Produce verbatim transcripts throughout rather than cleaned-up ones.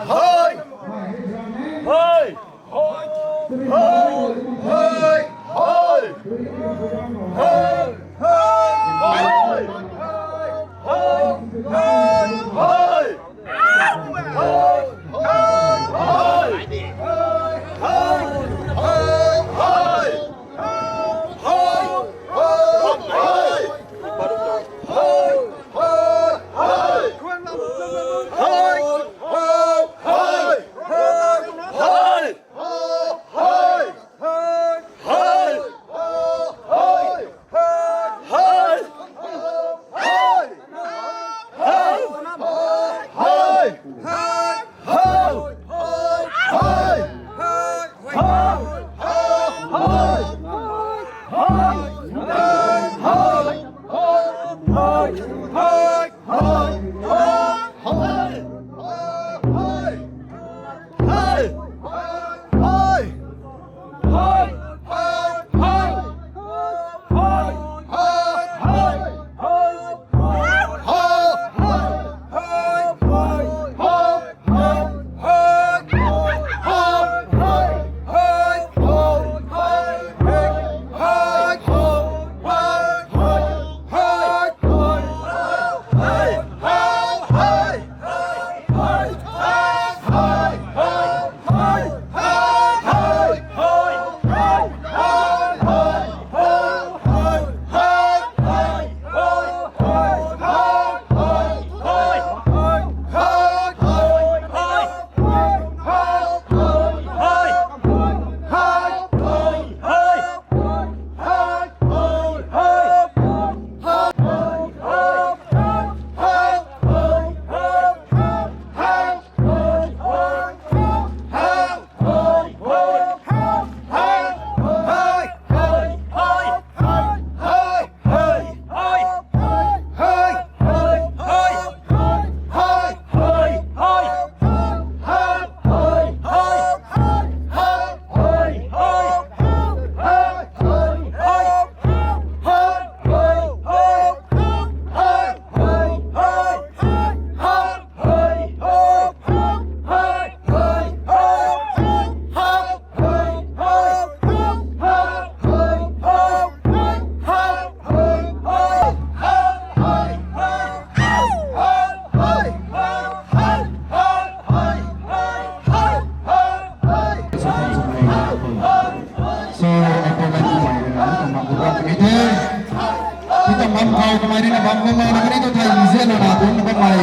Hei! Hei! Hei! Hei! Hei! So, apo na tu mai na, tu ma bu ba ni the. Kita mam kau kamai ni na bam bam na, na kani tu thai ni zen na, na tu na bam mai.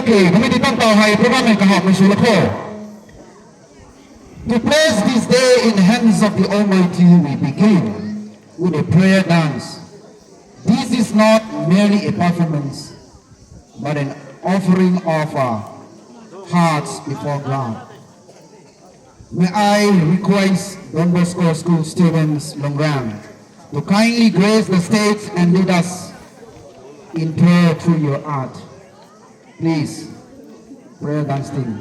Okay, committee tang tau hei program hei kahawmei sw la kho. To place this day in the hands of the Almighty, we begin with a prayer dance. This is not merely a performance, but an offering of our hearts before God. May I request Don Bosco School students, Longkram, to kindly grace the stage and lead us in prayer through your art. Please, prayer dance team.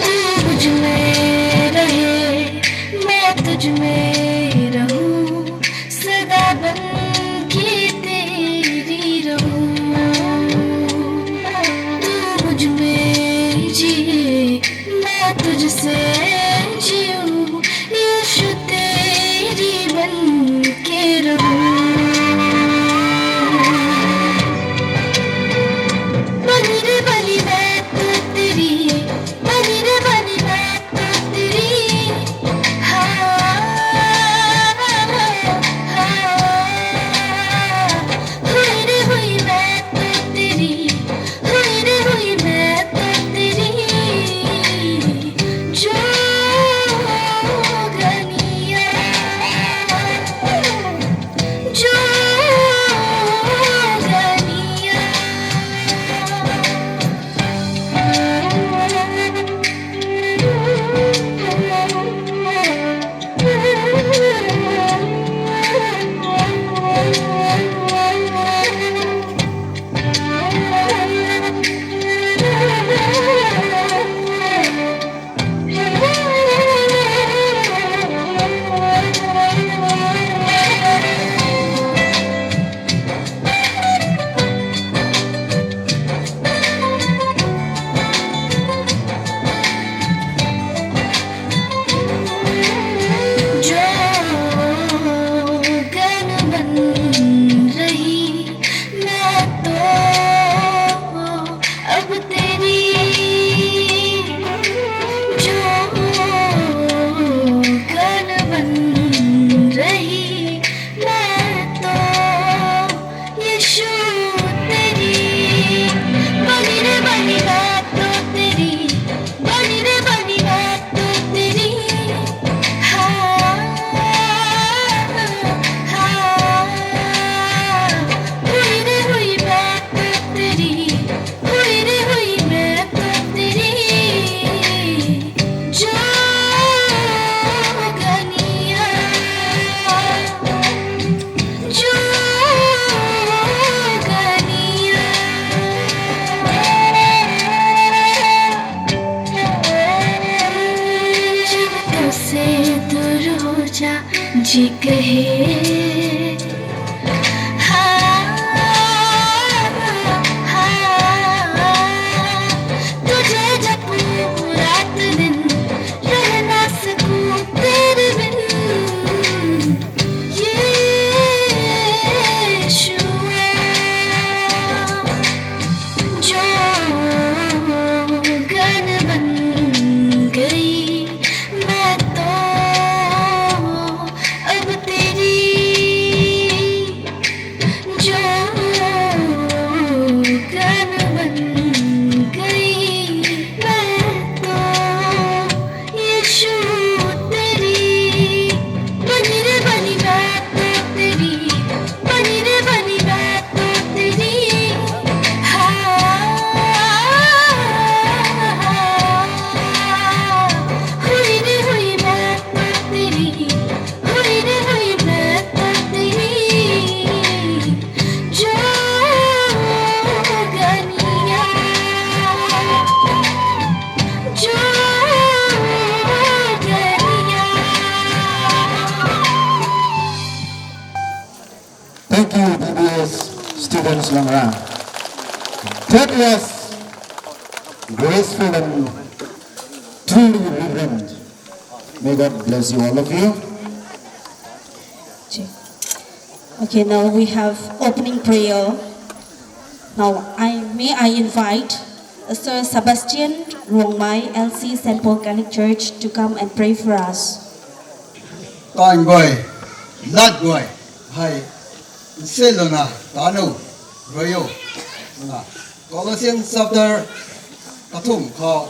तू मुझ में रहे, मैं तुझ में रहूं, सदा बन के तेरी रहूं। तू मुझ में जिए, मैं तुझसे जीऊं, यीशु तेरी बन के रहूं। बनी रे बनी मैं तो तेरी, बनी रे बनी मैं तो तेरी। हाँ, हाँ, हाँ। हुई रे हुई मैं तो तेरी, हुई रे हुई मैं तो तेरी। जोगनिया, जोगनिया। जोगन बन रही मैं तो अब तेरी, जोगन बन रही मैं तो यीशु तेरी। बनी रे बनी मैं तो तेरी, बनी रे बनी मैं तो तेरी। हाँ, हाँ, हुई रे हुई मैं तो तेरी, हुई रे हुई मैं तो तेरी। जोगनिया, जोगनिया। जब तुझसे दूर हो जा जी कहे, हाँ, हाँ, तुझे जपूं रात दिन, रह ना सकूं तेरे बिन। यीशुआ, जोगन बन गई मैं तो अब तेरी। Langra. That was graceful and truly reverent. May God bless you, all of you. Okay, now we have opening prayer. Now, I, may I invite Sir Sebastian Rongmei, L C Saint Paul Catholic Church, to come and pray for us. Taanv guay, lat guay, hei, nselona, tanu, royo, na, Colossians chapter kathumh khou,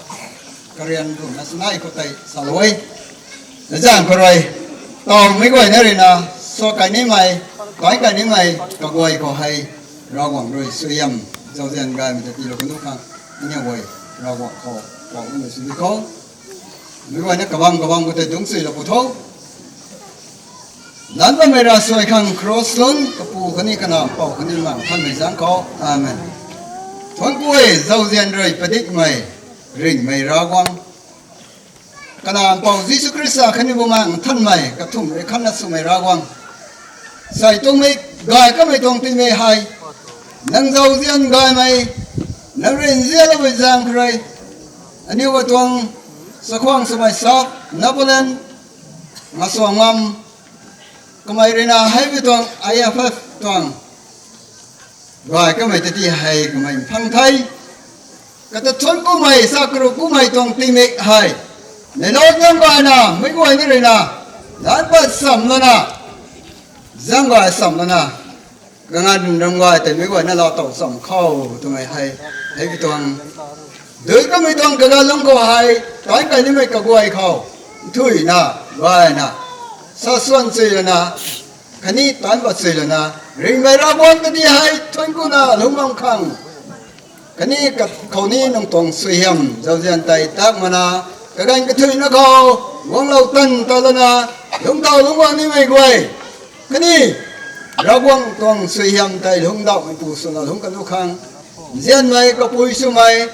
karian runa sanei khou tei salou e. Zang khou rui, tawmei guayna ruina, sa kai nimei, kai kai nimei, kaguay khou hei, Ravguangc rui suaihiam, zauzian gaymei ta tiilou kanu khang, aniw guay, Ravguangc khou, kau nimei sw di khou. Meic guayna kabam kabam khou tei dungc suilou pu tho. Lan bammei ravsuai khang cross lun, Kapu khatni Kanac Mpouh khatni Bumaengh Nthanmei zaeng khou. Amen. Thuanc ku e, zauzian rui padikmei, ringhmei Ravguangc, Kanac Mpouh Jisu Khrista khatni Bumaengh Nthanmei, kathumh rui khatna swmei Ravguangc. Sei tuangmei, gay kamei tuang timei hei, nang zauzian gaymei, nang rui nzianloumei zaeng khou rui, aniw tuang, sakhwang swmei sa, Napoleon, Ngasuangam, kamei ruina hei mi tuang I F F tuang, gay kamei ta ti hei kamei mphang the. Kata thuanc kumei, sa karu kumei tuang tingmik hei, neilou nang gayna, meic guayna ruina, lan pat cham lana, zaeng gay cham lana, kanganv ram gay tei meic guayna laa tow cham khou twmei hei, hei mi tuang, dui kamei tuang kaganv lung khou hei, taanc kai nimei kaguay khou, nthuina, gayna, sa suan chui lana, khatni taanc pat chui lana, ringhmei Ravguangc kati hei, thuanc kuna, lungc bam khang. Khatni kakhou ni nang tuang suaihiam, zauzian tei tak mana, kaganv kathuina khou, guanglou tan ta lana, lungctau lungc guang nimei guay. Khatni, Ravguangc tuang suaihiam tei lungcdauhmei pu swna lungc kanu khang. Nzianmei, kapui swmei,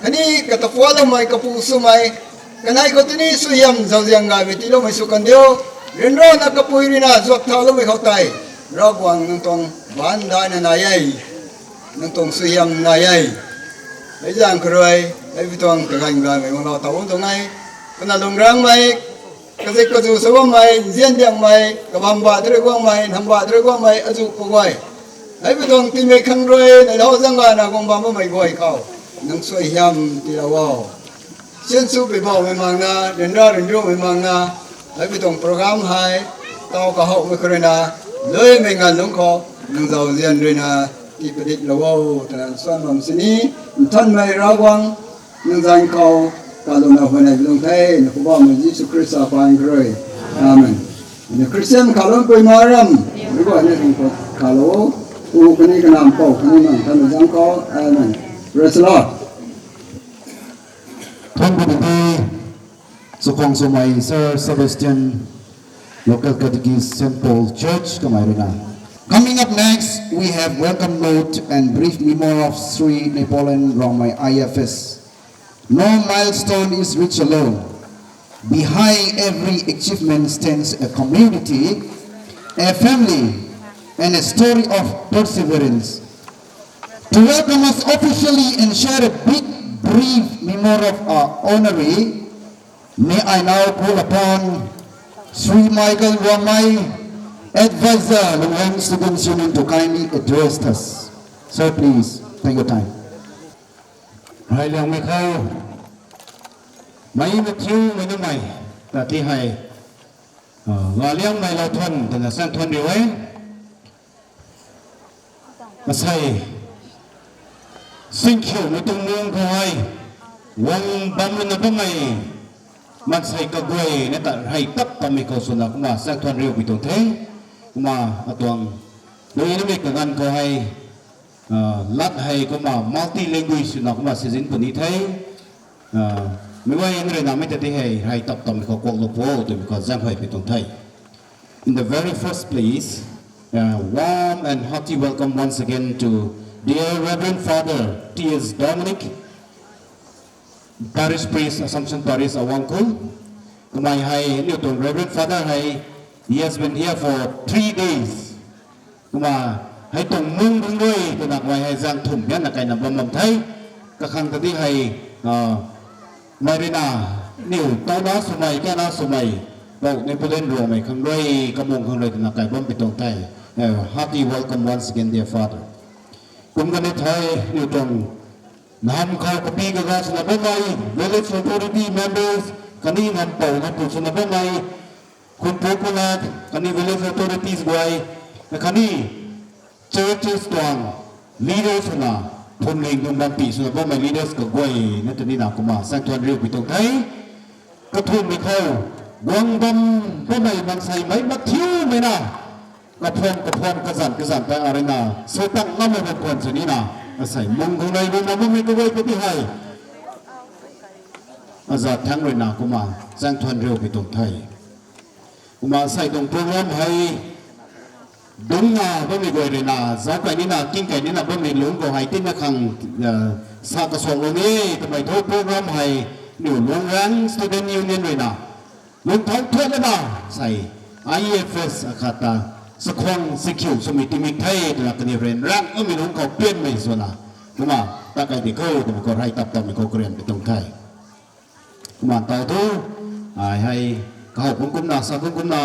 khatni katapualoumei, kapu swmei, kanei khou tini suaihiam zauzian gaymei tiiloumei sw kan diu. Ryanrana kapui ruina zuak thauloumei khou tei, Ravguangc nang tuang baanc daina nai e. Nang tuang suaihiam nai e. Hei zaeng khou rui, hei mi tuang kaganv gaymei guanglou tow tuang e. Kana lungc rangmei, kazik kazu sw bammei, nzian diangmei, kabam ba tei rui guangmei, nam ba tei rui guangmei, azu kaguay. Hei mi tuang tingmik khang rui, neilou zaeng gayna guang bam bammei guay khou, nang suaihiam tiilou o. Siansu pibauhmei makna, ryanra ryanrumei makna, hei mi tuang program hei, taw kahouhmei khou ruina, luimei nganv lungc khou, nang zauzian ruina, tii padiklou o, twna suan bam sini, Nthanmei Ravguangc, nang zaeng khou, kalouna huayney lung the, na Poubauhmei Jisu Khrista paan khou rui. Amen. Na Christian kaloupui ma ram, meic guayna ring khou kalou, Pu khatni Kanac Mpouh khatni Bumaengh Nthanmei zaeng khou. Amen. Praise the Lord. Thuanc ku the, sakhwang swmei Sir Sebastian, local catechist, Saint Paul Church, kamei ruina. Coming up next, we have welcome note and brief memoir of Sri Napoleon Rongmei I F S. No milestone is reached alone. Behind every achievement stands a community, a family, and a story of perseverance. To welcome us officially and share a bit brief memoir of our honoree, may I now call upon Sri Michael Rongmei, Advisor, Lungleng Students' Union, to kindly address us. Sir, please, take your time. Hei liangmei khou, mei na thiu mei na mei, ta ti hei, ah, la liangmei lau thuan, twna sang thuan riu e. Asei, singkhiumei tuang nung khou hei, guang bam na bammei, maansei kaguayna ta hei tap tammei khou swna kumna sang thuan riu pui tuang the, kumna atuang, dui namei kaganv khou hei, ah, lat hei kumna multi language swna kumna sizin puni the. Ah, meic guay nrui namei ta ti hei, hei tap tammei khou kuaklou po, twmei khou zaenghuay pui tuang the. In the very first place, uh, warm and hearty welcome once again to dear Reverend Father T S Dominic, Parish Priest, Assumption Parish, Awangkul. Kamei hei, aniu tuang Reverend Father hei, he has been here for three days. Kumna, hei tuang mung khang rui twna kamei hei zaeng thum hianna kaina bam bam the. Kakhang ta di hei, ah, mei rui na, niw tauna swmei, kaina swmei, Pou Napoleon Ruangmei khang rui, kamung khang rui twna kai bam pi tuang the. Eh, hearty welcome once again, dear father. Kum kani the, niw tuang, naham khou kapi kaga swna bammei, village authority members, khatni naham pou naham pu swna bammei, khunpu khunat, khatni village authorities guay, khatni churches tuang leaders swna, phwamling tuang bampi swna bammei leaders kaguayna ta nina kumna saengthuan riu pi tuang the. Kathumhmei khou, guang bam bammei mansei mei mathiumei na, kaphuam kaphuam kazanc kazanc ta arui na, sw tang ngammei bam khwan sw nina, asei mung khou nei bam na bammei kaguay ta di hei, aza thangc rui na kumna saengthuan riu pi tuang the. Kumna sei tuang program hei, dungcna bammei guay rui na, zauc kai nina, king kai nina bammei lungc khou hei tina khang, eh, sa kasuanglou ni, twmei thu program hei, niw Lungrang Student Union rui na, lung thau thuat lana, sei, I E F S akhat ta, sakhwang sikhiu swmei timik the, twna kaniw ryanrang bammei lungc khou pianmei swna, kumna, ta kai di khou, twmei khou rey tap tapmei khou karian pi tuang the. Kumna tau thu, ai hei, kahow kum kumna, sa kum kumna,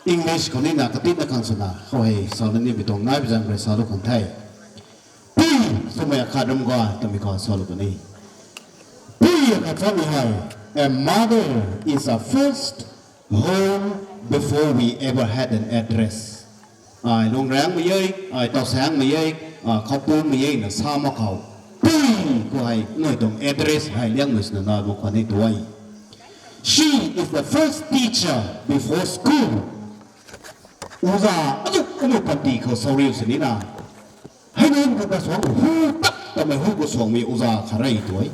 English khou nina, katina khang swna, khou hei, sa ni pi tuang nai pi zang rui salou khang the. Pui, swmei akhat ram gua, twmei khou salou puni. Pui akhat samei hei, a mother is a first home before we ever had an address. Ai Lungrangmei e, ai Tausaengmei e, a, Khoupumei e na sa mak khou, pui khou hei, nui tuang address hei liangmei swna nai mak khwan ni tuai. She is the first teacher before school. Uza, aniu, aniu panty khou sauriu sini na. Hei nunc khou kasuang hu tak tamei hu kasuangmei uza khat rey tuai.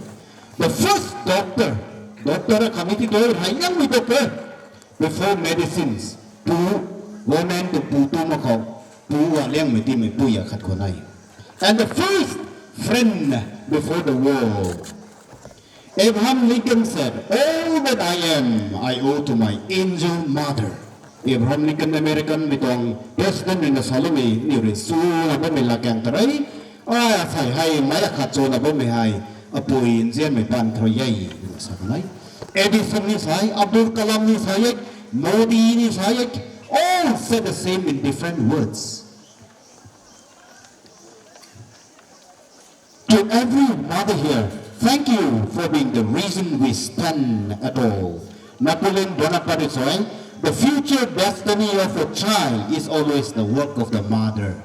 The first doctor, doctor akhat ni ti tuai, hei liangmei doctor. Before medicines, pu, government tu pu tu mak khou, pu a liangmei timei pui akhat khou nai. And the first friend before the world. Abraham Lincoln said, all that I am, I owe to my angel mother. Abraham Lincoln American mei tuang president rui na saloumei, niw rui suna bammei latkaeng ta rey, ai asei hei meic akhat chuna bammei hei, apui nzianmei paan khou rui e, twna sa kan e. Edison ni sa e, Abdul Kalam ni sa e, Modi ni sa e, all said the same in different words. To every mother here, thank you for being the reason we stand at all. Napoleon Bonaparte sa e, the future destiny of a child is always the work of the mother.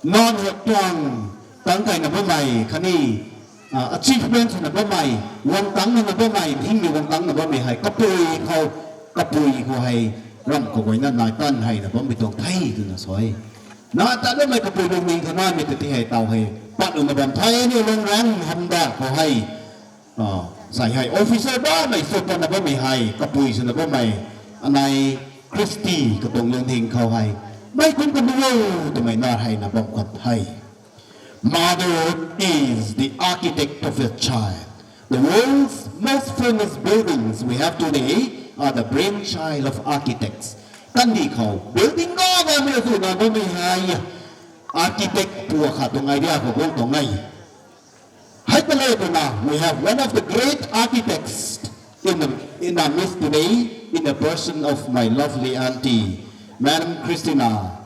Nac hei tuang tangc kaina bammei khatni, ah, achievement swna bammei, guang tangc na bammei, hingmei guang tangc na bammei hei, kapui khou, kapui khou hei, ramh kaguayna nai tan hei na bammei tuang the twna sa e. Nai tan bammei kapui lungning khou naimei ta ti hei taw hei, patlouna bam the, aniu Lungrang Hamda khou hei, ah, sei hei officer bammei, sw patna bammei hei, kapui swna bammei, anei Christy katuang lungning khou hei, mei kum kanu o, twmei na hei na bam khat the. Mother is the architect of a child. The world's most famous buildings we have today are the brainchild of architects. Kandih khou building gaga mei swna bammei hei architect pu akhat tuang idea khou guang tuang e. Hei ta le twna, we have one of the great architects in the, in our midst today, in the person of my lovely auntie, Madam Christina.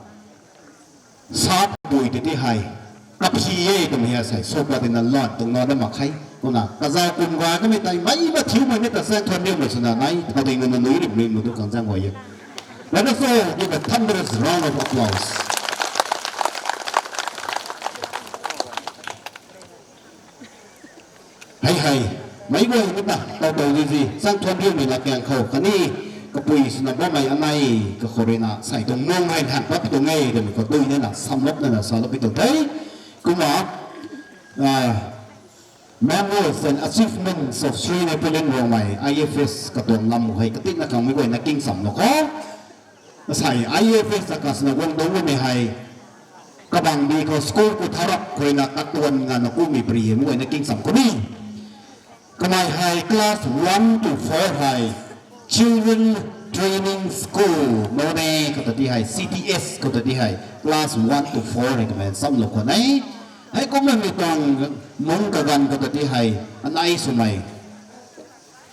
Sa pui tei ti hei, kaphi e twmei hei sei, sw pat tina lan tuang na mak khe. Kumna kazauh kum ga kamei tei mei mathiumei ni ta saengthuan riumei swna nai, thau ding na nui rim rim tu khang zaeng guay e. Let us all give a thunderous round of applause. Hei hei, meic guay ni ta, taw taw di zi, saengthuan riumei latkaeng khou khatni, kapui swna bammei anei, kakhou rui na sei tuang mung hei lhan pat tuang e, twmei khou dui nina, samlap nina, salou pi tuang the. Kumna, ah, memoirs and achievements of Shri Napoleon Rongmei, I F S katuang lam hei katina khang meic guayna king samlou khou. Asei I F S ta kasna guang dungc mei hei, kabang di khou school khou tharap khou na katuan ngana kumei pri hei mei guayna king sam khou ni. Kamei hei class one to four hei children Training School, Noney khou ta ti hei, C T S khou ta ti hei, class one to four hei kamei samlou khwan e. Hei kumna mi tuang mung kaganv khou ta ti hei, anei swmei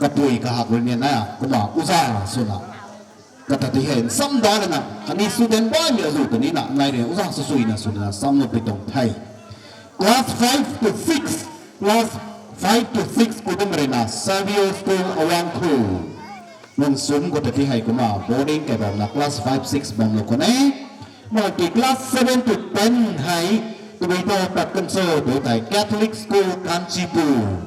kapui kahak rui ni na, kumna uza swna. Kata ti hei, samda lana, kani student baihmei azu ta ni na, anei rui uza swsuina swna, samlou pi tuang the. Class five to six, class five to six khou kum rui na, Savio School Awangkhu. Nung sum khou ta ti hei kumna, boarding kei bam na, class five, six bam lou khwan e. Maki class seven to ten hei, tabui ta pat kan cho, tu thei Catholic School Kanchipur.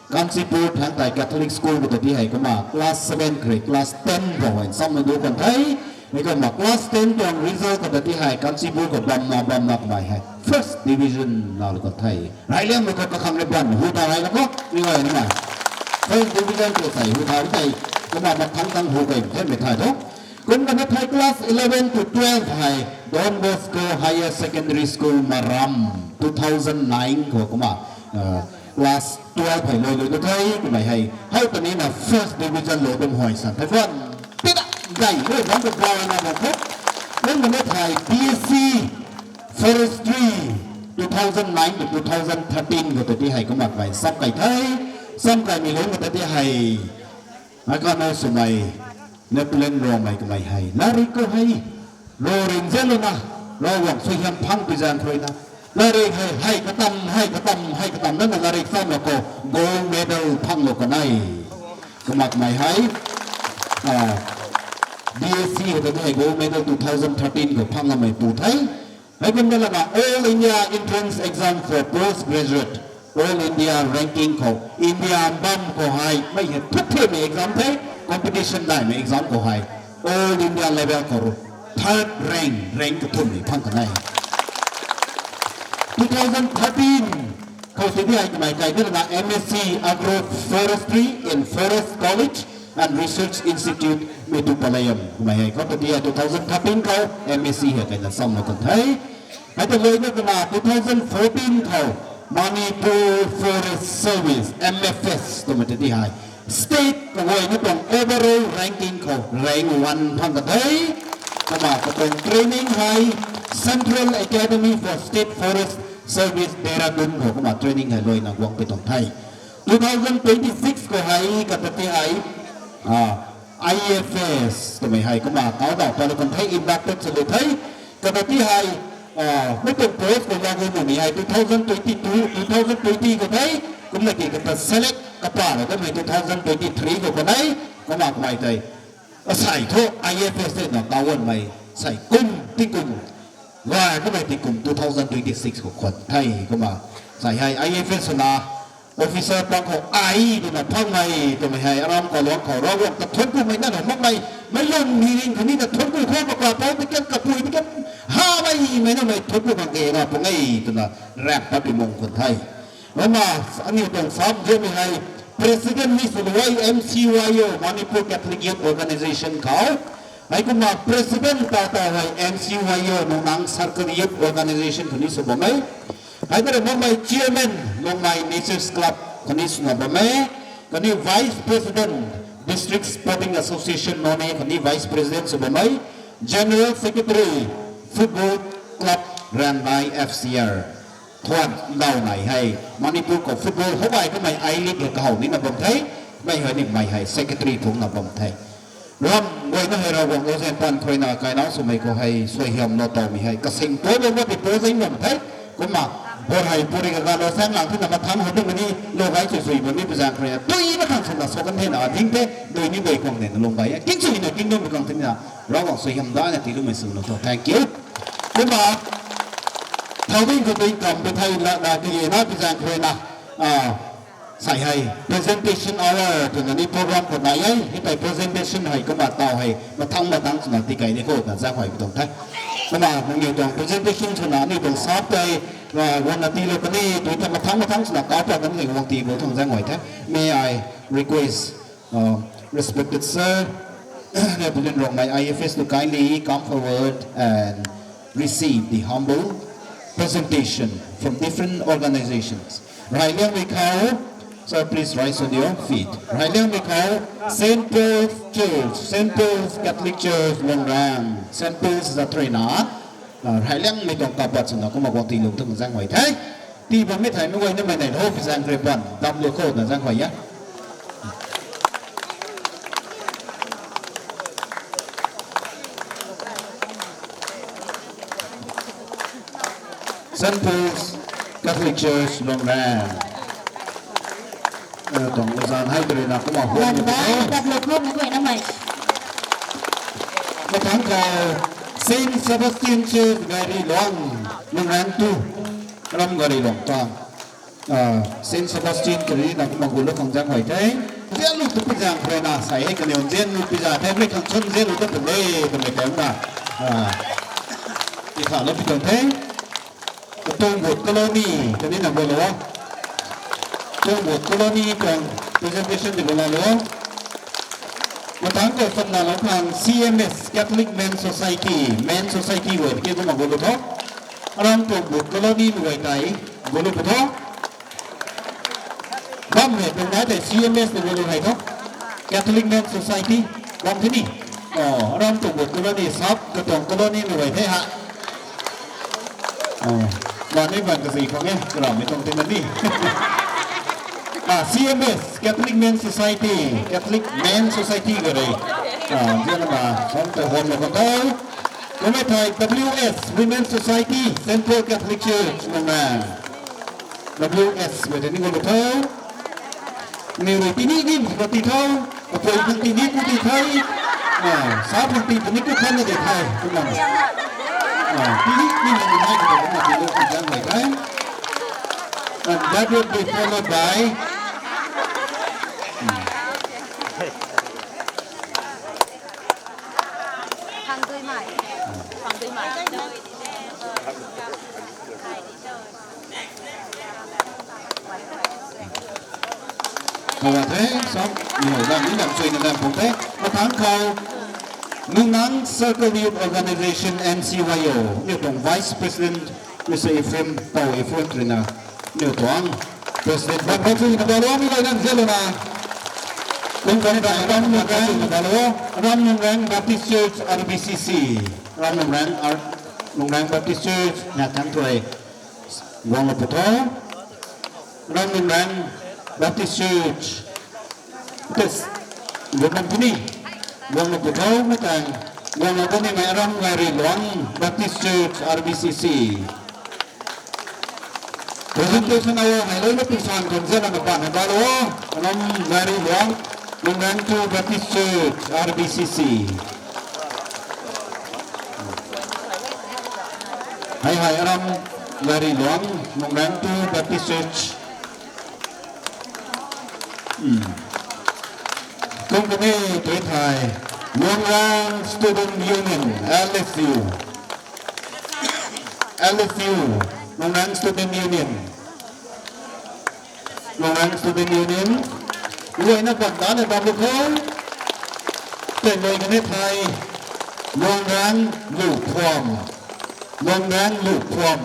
Kanchipur thangc tei Catholic School khou ta ti hei kumna class seven khrui class ten khou hei samna du kan the. Mi kumna class ten tuang result khou ta ti hei Kanchipur khou bamna bamna kamei hei first division na lou kan the. Railam mei khou kakhang rui ban hu ta hei na khou, mi gay ni mei. First division khou sei hu ta tei, kumna mathang thang hu kei themei thei thu. Kum kan the class eleven to twelve hei Don Bosco Higher Secondary School Maram, two thousand nine khou kumna, class twelve hei lou lou na the, kamei hei. Hou ta ni na first division lou kum huay san the khwan. Tina, gay, gay, gay, gay na na the. Kum kan the B S C Forestry, two thousand nine to two thousand thirteen khou ta ti hei kumna kamei sam kai the. Sam kaimei lung khou ta ti hei. Akana swmei, Napoleon Rongmei kamei hei. Latrik khou hei, ro ring ze lou na, Ravguangc suaihiam phang pi zaeng khrui na. Latrik hei, hei katam, hei katam, hei katam na na latrik sam la khou, gold medal phanglou kan e. Kumna kamei hei, B S C khou ta ti hei gold medal two thousand thirteen khou phangloumei pu the. Hei kum ta lana All India Entrance Exam for Postgraduate, All India Ranking khou, India bam khou hei, mei hei thuk themei exam the, competition daihmei exam khou hei, All India level khou ru, third rank, rank kathumhmei phang kan e. Two thousand thirteen khou ti di hei kamei kai di lana M S c Agroforestry in Forest College and Research Institute, Mettupalayam. Kamei hei khou ta ti hei two thousand thirteen khou M S c hei kaina samlou kan the. Hei ta luai na kana two thousand fourteen khou Manipur Forest Service, M F S twmei ta ti hei state kaguayna tuang overall ranking khou rank one phang kan the. Kumna katuang training hei Central Academy for State Forest Service Dehradun khou kumna training hei luaina guang pi tuang the. Two thousand twenty-six khou hei kata ti hei, I F S twmei hei kumna kau dau pat lou kan the, inducted sw lou the. Kata ti hei, mei tuang post khou lou gu numei hei two thousand twenty-two, two thousand twenty khou the, kumna ki kata select kapa lou tamei two thousand twenty-three khou kan e, kumna kamei tei. Asei thu I F S tei na kawanmei, sei kum, tingkum, gay kamei tingkum two thousand twenty-six khou khwan the kumna. Sei hei I F S na, officer pang khou ai twna phangmei twmei hei, aram kaluang khou Ravguangc ta thuanc kumei na na makmei, mei lung mi ring khatni na thuanc ku khou kapa pou ti kan, kapui ti kan, hamei mei na mei thuanc ku khang ke na pung e twna rap pat pi mung khwan the. Kumna, aniu tuang sam ziamei hei, President ni sw lou e M C Y O, Manipur Catholic Youth Organization khou. Hei kumna President ta ta hei M C Y O, Nungnang Circle Youth Organization khou ni sw bam e. Hei ta rui makmei Chairman, Lungmei Nature's Club khou ni swna bam e. Khatni Vice President, District Sporting Association Noney khou ni Vice President sw bam e. General Secretary, Football Club Ranmei F C R. Thuan ndau nai hei, Manipur khou football hou gay kamei I-League hei kahow nina bam the, mei hei ni mei hei secretary phungna bam the. Ram guayna hei Ravguangc lou zaeng pan khruina kainau swmei khou hei suaihiamlou tawmei hei kasing tuailou na ti pau zing bam the. Kumna, bor hei puri kaga lou saeng lang thina mathang hou tumei ni lou gay sui sui bam ni pi zaeng khruina. Tui na khang swna sw kan thena ding the, dui ni dui khang thena lung gay e. King swna king dum khang thina, Ravguangc suaihiam daina tiiloumei swlou tho. Thank you. Kumna, thau ding khou ding kam pi thei la, na kage na pi zaeng khruina. Sei hei, presentation hour twna ni program khou nai e, hei tei presentation hei kumna taw hei, mathang mathang swna tikei ni khou na zaeng huay pi tuang the. Kumna, nangniw tuang presentation swna aniu tuang sap tei, guangna tiilou kan e, tui ta mathang mathang swna kau pat kan e, guang tii bo thang zaeng huay the. May I request, respected sir, Napoleon Rongmei I F S to kindly come forward and receive the humble presentation from different organizations. Rayliangmei khou, So please rise on your feet. Rhailiangmei khou Saint Paul's Church, Saint Paul's Catholic Church, Lungran, Saint Paul's Zatrina, uh, Rhailiangmei tuang kapat swna kumna guang tii lung tu zang huay the. Tii bammei thei mei guay namei nei lou pi zang kre ban, dam lu khou na zang huay ya. Saint Paul's Catholic Church, Lungran. Tuang zan hei tari na kumna huan. Wan dai, dap lo khou mei guay namei. Mathangc khou Saint Sebastian Church, Gari Luang, Lungran tu. Ram Gari Luang ta. Ah, Saint Sebastian kari na kumna gu lo khang zang huay the. Nzian lu tu pi zang kre na sai hei kaniw nzian lu pi za the, mei khang chun nzian lu ta pun de, twmei tei na. Ah, i tha lo pi tuang the. Tongboat Colony, kani na gu lo. Tongboat Colony tuang presentation di gu na lo. Mathangc khou samna lo khang C M S, Catholic Men's Society, Men's Society guay ki kumna gu lo tho. Aram Tongboat Colony mei guay tei gu lo pu tho. Bam hei tuang nai tei C M S na gu lo hei tho. Catholic Men's Society bam the ni. Oh, Aram Tongboat Colony, Sap Katong Colony mei guay the ha. Oh, ban ni ban kazi khang e, karamei tuang tina ni. Ah, C M S, Catholic Men's Society, Catholic Men's Society ga rei. Ah, nzian na, sam ta huan lo kan tho. Kumna thei W S, Women's Society, Central Catholic Church, Lungran. W S, mei tei ni gu lo tho. Mei rui tini ni gu ti tho. Kapui khang tini ku ti the. Ah, sa khang ti tini ku khan na di the. Kumna. Ah, tini ni na ni nai kumna ti lo ti zang huay the. And that will be followed by, hmm. Khang dui mai. Khang dui mai. Khou a the, sam, ni hou dam, ni dam, sui na dam, pung the. Mathangc khou, Nungnang Circle Youth Organization, N C Y O, ni tuang Vice President, Mister Ephraim, Pau Ephraim Trina, ni tuang President, bam bam sui na ba lo, mi lai nang zelo na. Kung kani da, Ram Nungrang, na ba lo, Ram Nungrang Baptist Church, R B C C, Ram Nungrang, R-, Nungrang Baptist Church, na tang tuai. Guang lo pu tho. Ram Nungrang Baptist Church. Tes. Guang lo pu ni. Guang lo pu tho, mei tang. Guang lo pu ni mei Aram Gari Luang Baptist Church, R B C C. Presentation hour hei lou na pi san kan zana na ban na ba lo. Aram Gari Luang, Nungrang two Baptist Church, R B C C. Hei hei Aram Gari Luang, Nungrang two Baptist Church. Hmm. Kum kani tui thei, Nungrang Student Union, L S U. L S U, Nungrang Student Union. Nungrang Student Union. Luaina bam dana bam lu khou. Tei luai kani thei. Nungrang Lu Phuam. Nungrang Lu Phuam.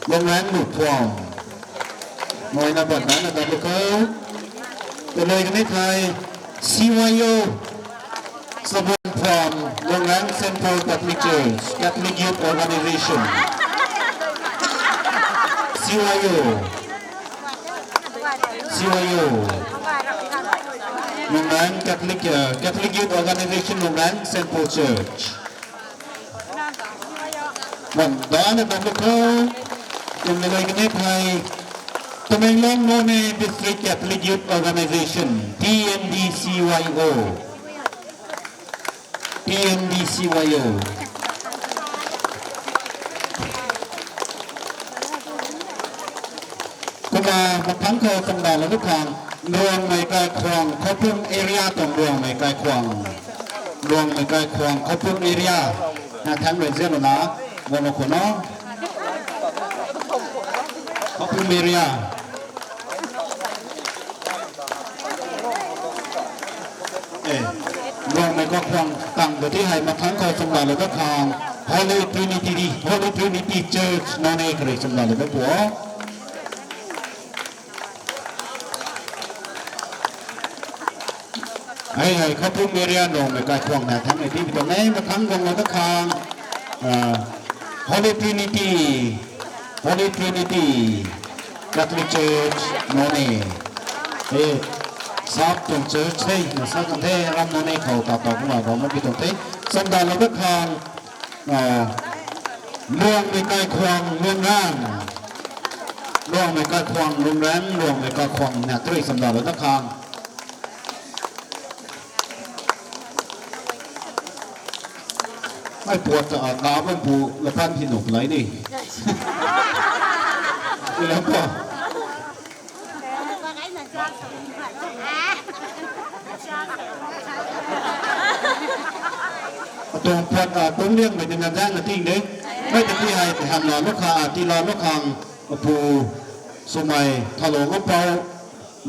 Nungrang Lu Phuam. Luaina bam dana bam lu khou. Tei luai kani thei. C Y O. Sabun from Nungrang Central Catholic Church, Catholic Youth Organization. C Y O. C Y O. Nungrang Catholic, uh, Catholic Youth Organization, Nungrang Central Church. Bam dana bam lu khou. Kum na luai kani thei. Tamenglong Noney District Catholic Youth Organization, T N D C Y O. T N D C Y O. Kumna mathangc khou kumna lana khang, Ruangmei Kaikhwang, Khoupum area tuang Ruangmei Kaikhwang. Ruangmei Kaikhwang, Khoupum area. Na thang rui zelo na, guang lo khou no. Khoupum area. Eh, Ruangmei Kaikhwang tang da ti hei mathangc khou chumla lou da khang Holy Trinity, Holy Trinity Church Noney kari chumla lou da pu o. Hei hei Khapung area Ruangmei Kaikhwang na thangmei tii tuang e, mathang guang lou dat khang, ah, Holy Trinity, Holy Trinity Catholic Church Noney. E, sap tuang church hei na sa kan the, ram Noney khou ta ta kumna bam pi tuang the. Chamdalou dat khang, ah, Ruangmei Kaikhwang Lungran, Ruangmei Kaikhwang Lungran, Ruangmei Kaikhwang na three chamdalou dat khang. Ai puat ta, a, ka bam pu la pan hin nop lai ni. Ilam pa. Atuang puat, a, kung liangmei tin na zang na ting de. Mei ta ti hei, ti hamna lou kha, a, ti la lou khang, apu, swmei, thalou ngam pou,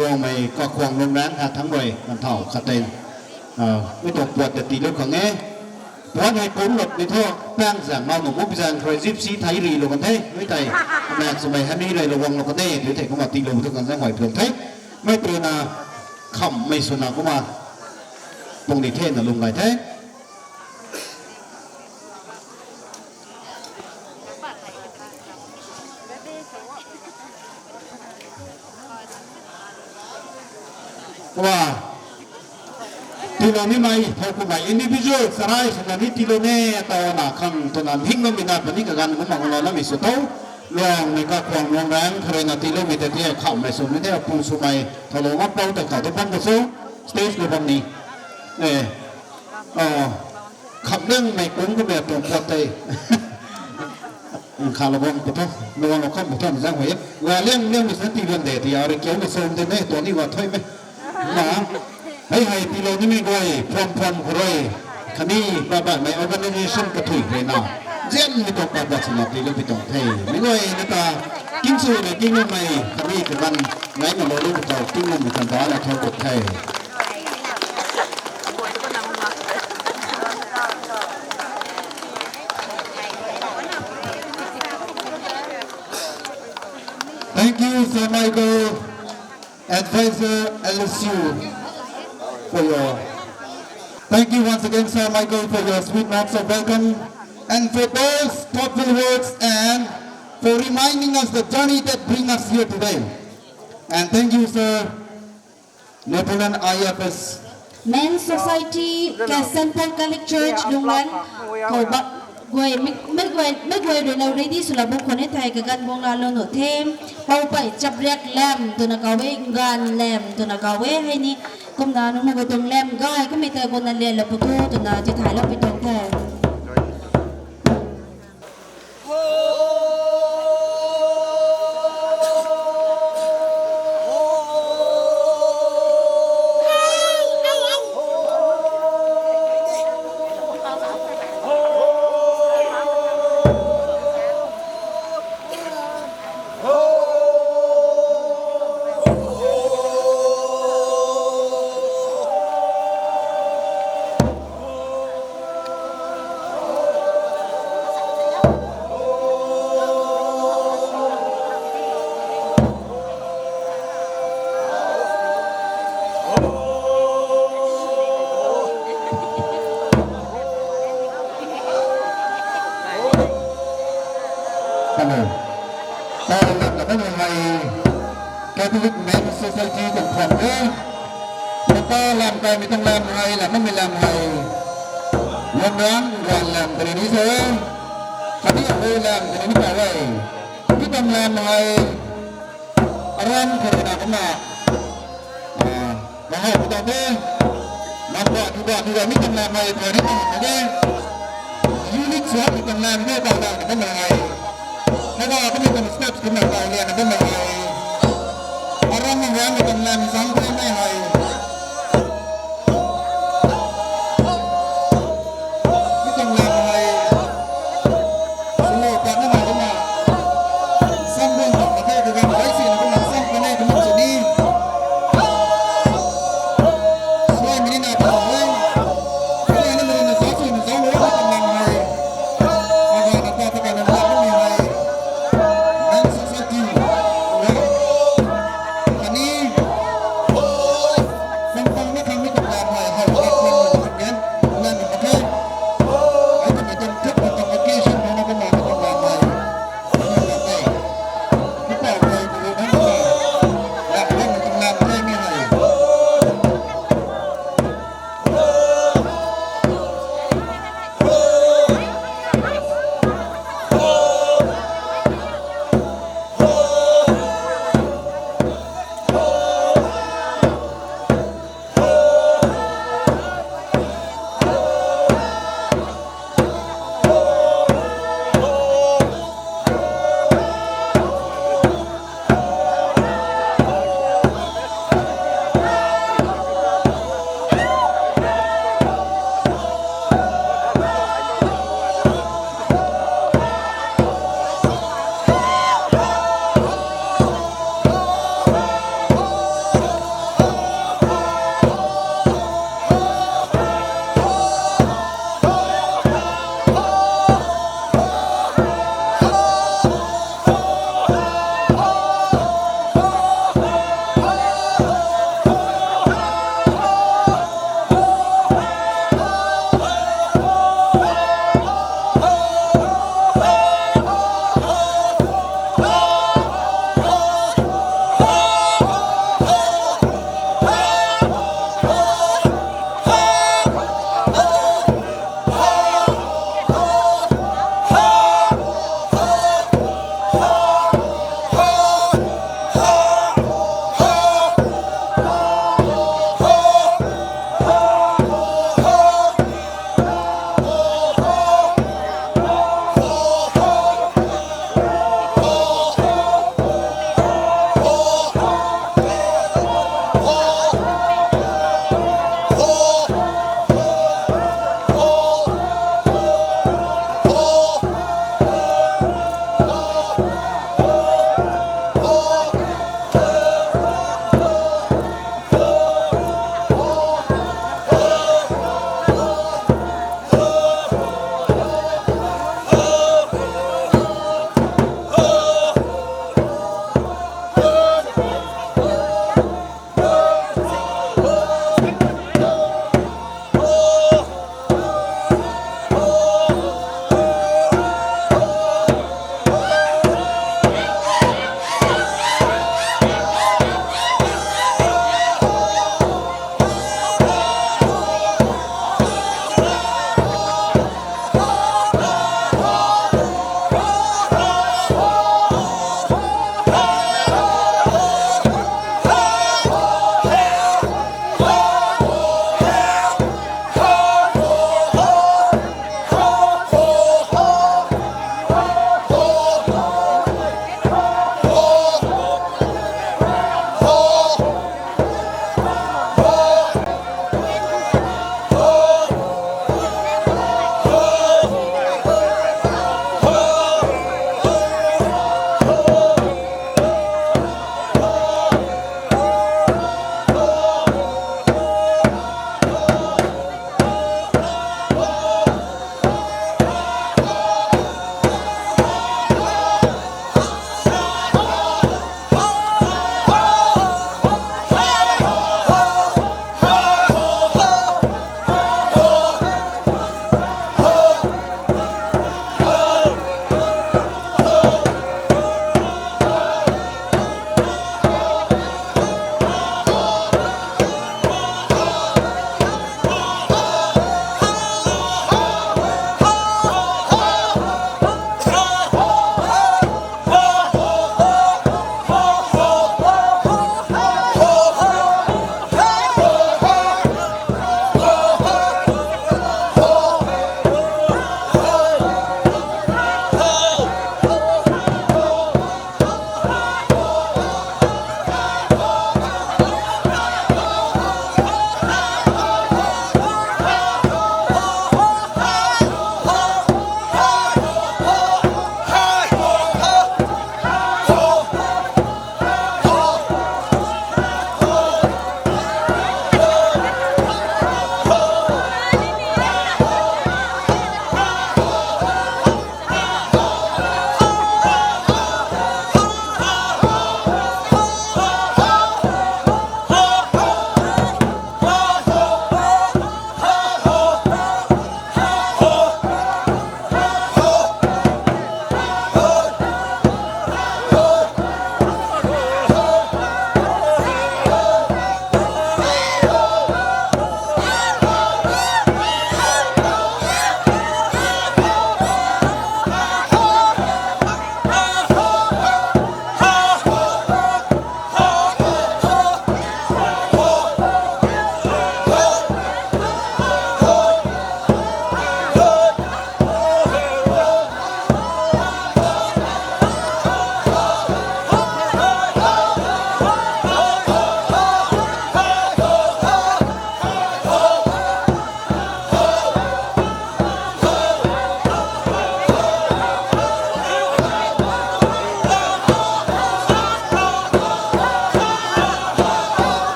Ruangmei Kaikhwang Lungran ha thangc rui, kan thau khat tei, a, mei tuang puat ta tii lou khang e. Puat hei kum lop ni thu, pang zang mau nu mu pi zang rui zip si thei ri lou kan the, mei tei, amak swmei hami rui lou guang lou kan e, tu thei kumna tii lou thu kan zang huay pi lou the. Mei tu na, khamhmei swna kumna, pung ni the na lung gay the. Kumna, tiilou nimei, thow kummei individual charai swna ni tiilou ne, taw na khang twna hing bammei na puni kaganv kumna lou namei sw tho. Ruangmei Kaikhwang Lungran khou rui na tiiloumei ta ti khamhmei swmei the, apu swmei, thalou ngam pou ta kha tu bam ta sw, stage lou bam ni. E, a, khamhliangmei kung kummei tuang puat tei. Khalou bam pu tho, lou bam lou kham pu tho, zang huay e. Ga liang liangmei sa tii bam de, ti a rui kiamei sw de mei, tuang ni ga thuy mei. Na, hei hei tiilou nimei guay, phuam phuam khou rui, khatni, ba ba mei organisation kathui khou rui na, zianmei tuang pat dat swna tiilou pi tuang the. Mei guay na ta, king sw na king mei, khatni kaganv, ngai na lou lou pi tuang, king mei kan ta na thau kut the. Thank you, Sir Michael, Advisor L S U, for your, thank you once again, Sir Michael, for your sweet notes of welcome and for those thoughtful words and for reminding us the journey that bring us here today. And thank you, Sir, Lieutenant I F S. Men Society, Saint Paul Catholic Church, Lungran, khou ba, guay, mei, mei guay, mei guay rui na ready swlou bam khwan e thei kaganv guang lou nuh the, Poupei Chapriak Lam twna kaw e, Ngan Lam twna kaw e, hei ni, kumna nunc na guay tuang lam gay, kummei ta guang na lian lou pu tho, twna ti thaylou pi tuang the. Hello. Tau lam na bammei hei Catholic Men's Society tuang khwan e. Papa lam kaimei tuang lam hei, lam bammei lam hei, Lamrang Ngan Lam twna ni se. Khatni Apu Lam twna ni kau e. Mi tuang lam hei, aram khou rui na kumna, ah, mahau pu tuang the. Nam ba, tu ba, tu ba, mi tuang lam hei, pha ni tuang the. Unit sa mi tuang lam the, tuang lam the, mei hei. Hei ba, kami tuang steps kumna kau lian na mei hei. Aram mei rang mi tuang lam zang the mei hei. Mi tuang lam hei. Swlou pat na na kumna. Sam bun bam na the, dugan bai si na kumna, sam kan e kumna sini. Suai mini na kumna hei. Kumna ni mini na sa si na zang lou mi tuang lam hei. Aga na ta ta ka na lam mi hei. Men's Society. Kani.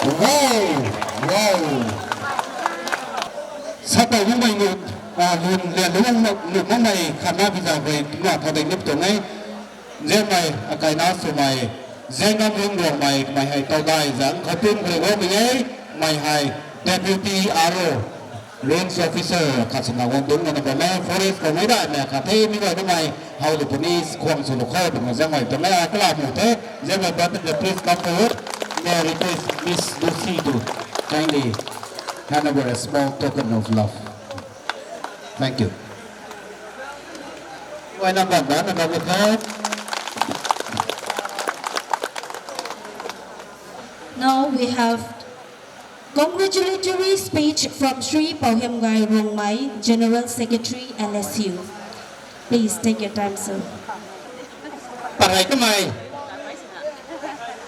Wow! Wow! Sa tei nunc mei nu, a, lun lian lung nu, nu nunc mei khatna pizza koi na tha dei nup tuang e. Nzianmei, akai na swmei, Zengam Ringluangmei, mei hei Taudai Zang Khatung Khalei Guangmei e, mei hei Deputy R O, Range Officer, khat swna guang dungc na bam e, Forest khou mei dai mei khat the, mi guay na mei, how the police, khwang sw lu khou, bam na Zengmei, bam na, a, kala mu the, Zengmei, but the please come forward, may I request Miss Lucy to kindly hand over a small token of love. Thank you. Why not, man? Another time. Now we have congratulatory speech from Shri Pouhiamgai Rongmei, General Secretary, L S U. Please take your time, sir. Parai kamei.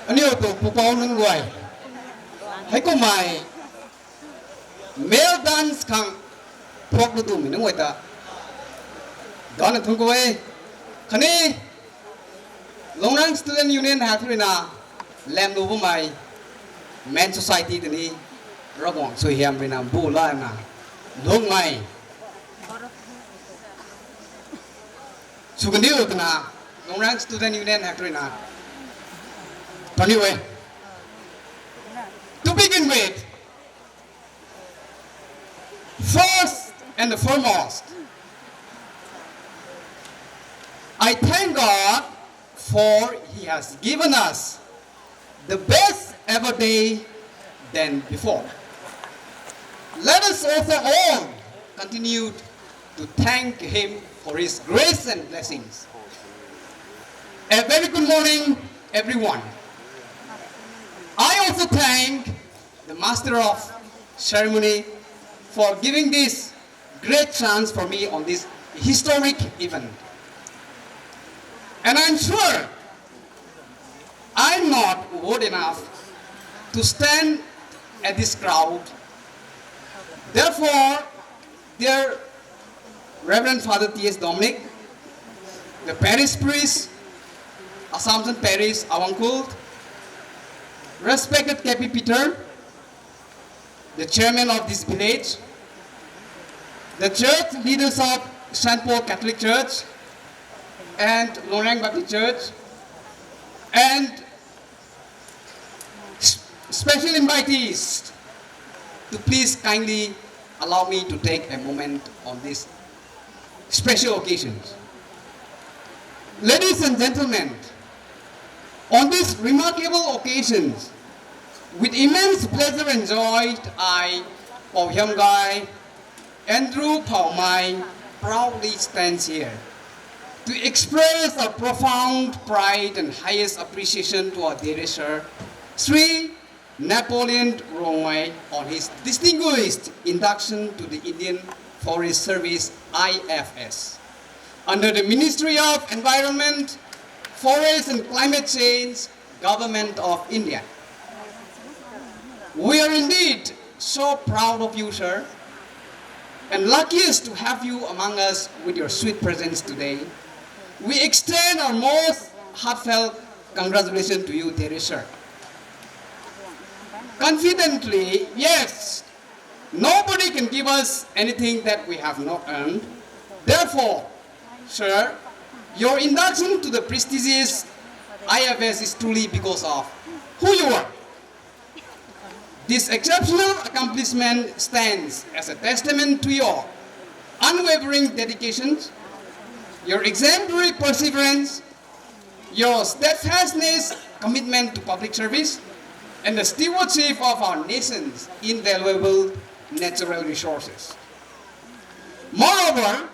Aniu tu pupou nunc guay. Hei kumei. Male dance khang phok lu tumei nunc guay ta. Dana thung kau e. Khatni Lungrang Student Union hei thu ruina lam lu bammei Men Society tei ni Ravguangc suaihiam ruina bu lana lungmei sw kandiu twna Lungrang Student Union hei thu ruina taniu e. To begin with, first and foremost, I thank God for He has given us the best ever day than before. Let us also all continue to thank Him for His grace and blessings. A very good morning, everyone. I also thank the Master of Ceremony for giving this great chance for me on this historic event. And I'm sure I'm not worthy enough to stand at this crowd. Therefore, dear Reverend Father T S Dominic, the parish priest, Assumption Parish, Awangkhul, respected K P Peter, the chairman of this village, the church leaders of Saint Paul Catholic Church and Lungrang Baptist Church, and s-, special invitees to please kindly allow me to take a moment on this special occasion. Ladies and gentlemen, on this remarkable occasion, with immense pleasure and joy, I, Pouhiamgai Andrew Phaomei, proudly stands here to express our profound pride and highest appreciation to our dearest sir, Sri Napoleon Rongmei, on his distinguished induction to the Indian Forest Service, I F S, under the Ministry of Environment, Forest and Climate Change, Government of India. We are indeed so proud of you, sir, and luckiest to have you among us with your sweet presence today. We extend our most heartfelt congratulations to you, dear sir. Confidently, yes, nobody can give us anything that we have not earned. Therefore, sir, your induction to the prestigious I F S is truly because of who you are. This exceptional accomplishment stands as a testament to your unwavering dedication, your exemplary perseverance, your steadfastness, commitment to public service, and the stewardship of our nation's invaluable natural resources. Moreover,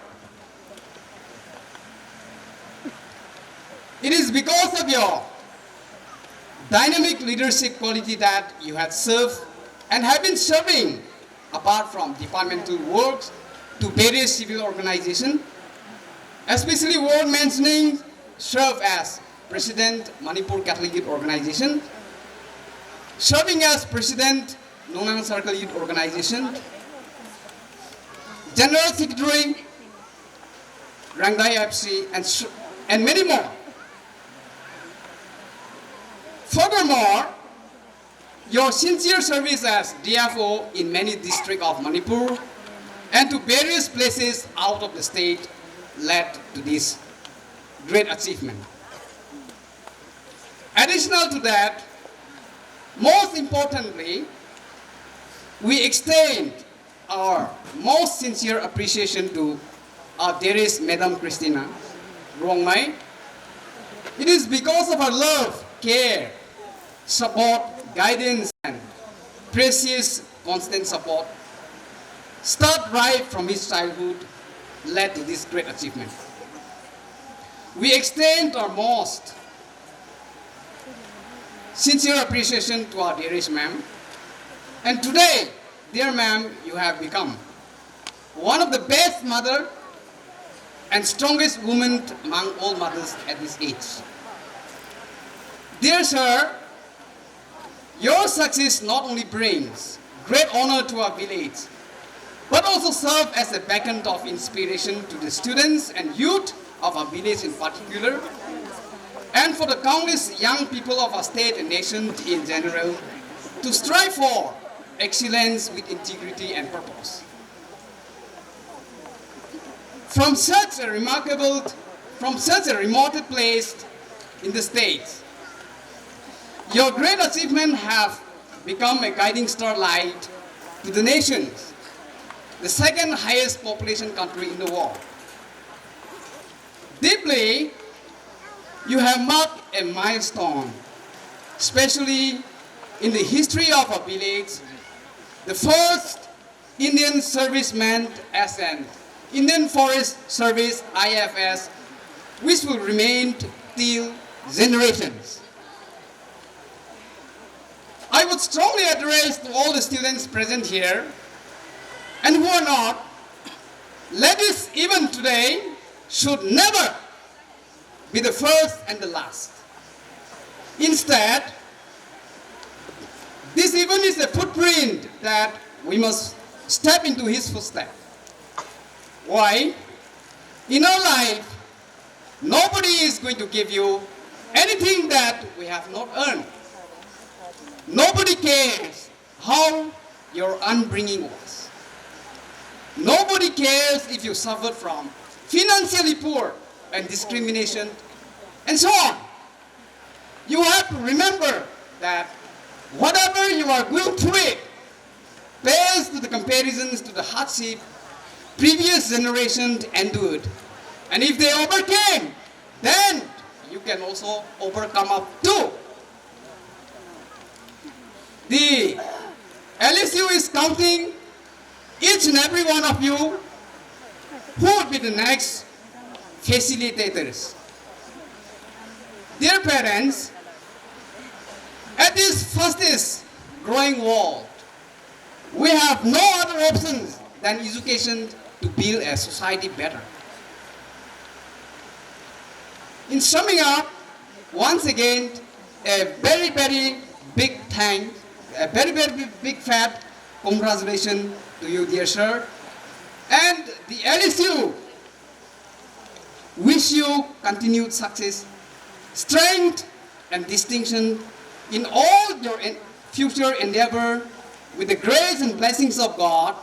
it is because of your dynamic leadership quality that you have served and have been serving, apart from departmental works, to various civil organizations, especially worth mentioning, serve as President Manipur Catholic Youth Organization, serving as President Nongnang Circle Youth Organization, General Secretary, Rangdai F C, and, s- and many more. Furthermore, Your sincere service as D F O in many districts of Manipur and to various places out of the state led to this great achievement. Additional to that, most importantly, we extend our most sincere appreciation to our dearest Madam Christina Rongmei. It is because of her love, care, support, guidance, and precious constant support, start right from his childhood, led to this great achievement. We extend our most sincere appreciation to our dearest ma'am. And today, dear ma'am, you have become one of the best mother and strongest woman among all mothers at this age. Dear sir, your success not only brings great honor to our village, but also serve as a beacon of inspiration to the students and youth of our village in particular, and for the countless young people of our state and nation in general, to strive for excellence with integrity and purpose. From such a remarkable, from such a remote place in the States, your great achievement have become a guiding starlight to the nations, the second highest population country in the world. Deeply, you have marked a milestone, especially in the history of a village, the first Indian serviceman as an Indian Forest Service I F S, which will remain till generations. I would strongly address to all the students present here and who are not, let this event today should never be the first and the last. Instead, this event is a footprint that we must step into his footstep. Why? In our life, nobody is going to give you anything that we have not earned. Nobody cares how your upbringing was. Nobody cares if you suffered from financially poor and discrimination and so on. You have to remember that whatever you are going through it, pales to the comparisons to the hardship previous generation endured. And if they overcame, then you can also overcome up too. The L S U is counting each and every one of you who would be the next facilitators. Dear parents, at this fastest growing world, we have no other options than education to build a society better. In summing up, once again, a very, very big thanks, a very, very big, big fat congratulations to you, dear sir. And the L S U wish you continued success, strength, and distinction in all your en- future endeavor with the grace and blessings of God.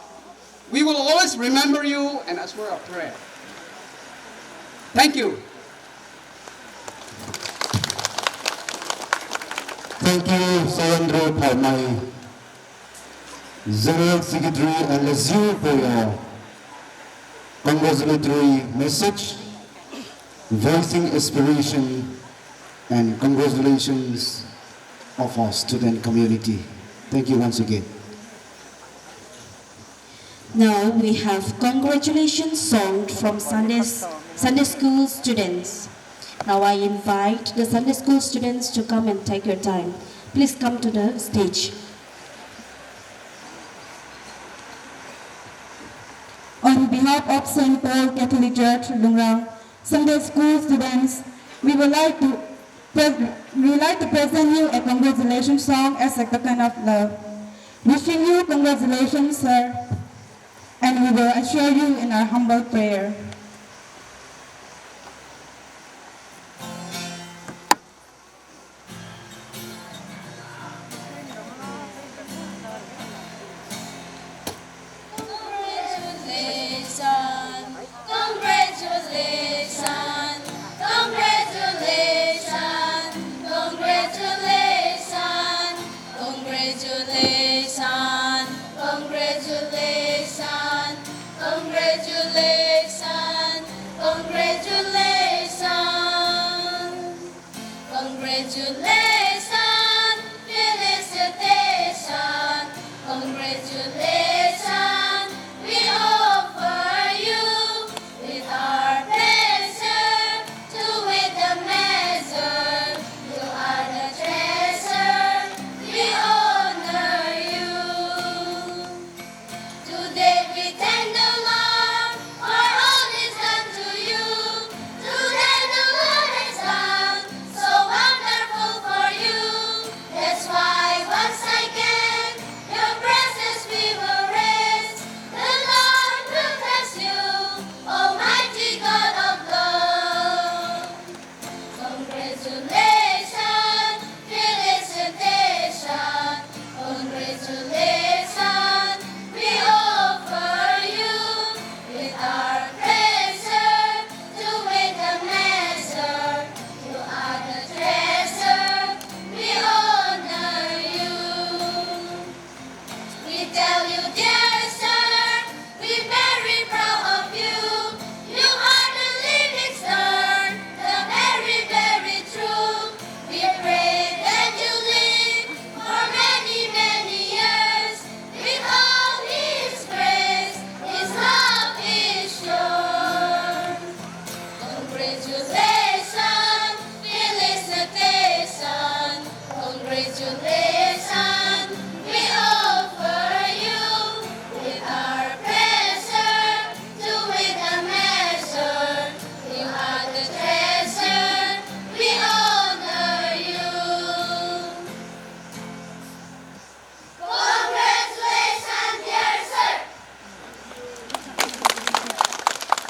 We will always remember you and ask for our prayer. Thank you. Thank you, Sayandro Phaomei, General Secretary L S U, for your congratulatory message, voicing aspiration and congratulations of our student community. Thank you once again. Now we have congratulations song from Sunday, Sunday school students. Now I invite the Sunday school students to come and take your time. Please come to the stage. On behalf of Saint Paul Catholic Church, Lungrang, Sunday school students, we would like to pre- we would like to present you a congratulations song as a token of love. Wishing you congratulations, sir, and we will assure you in our humble prayer.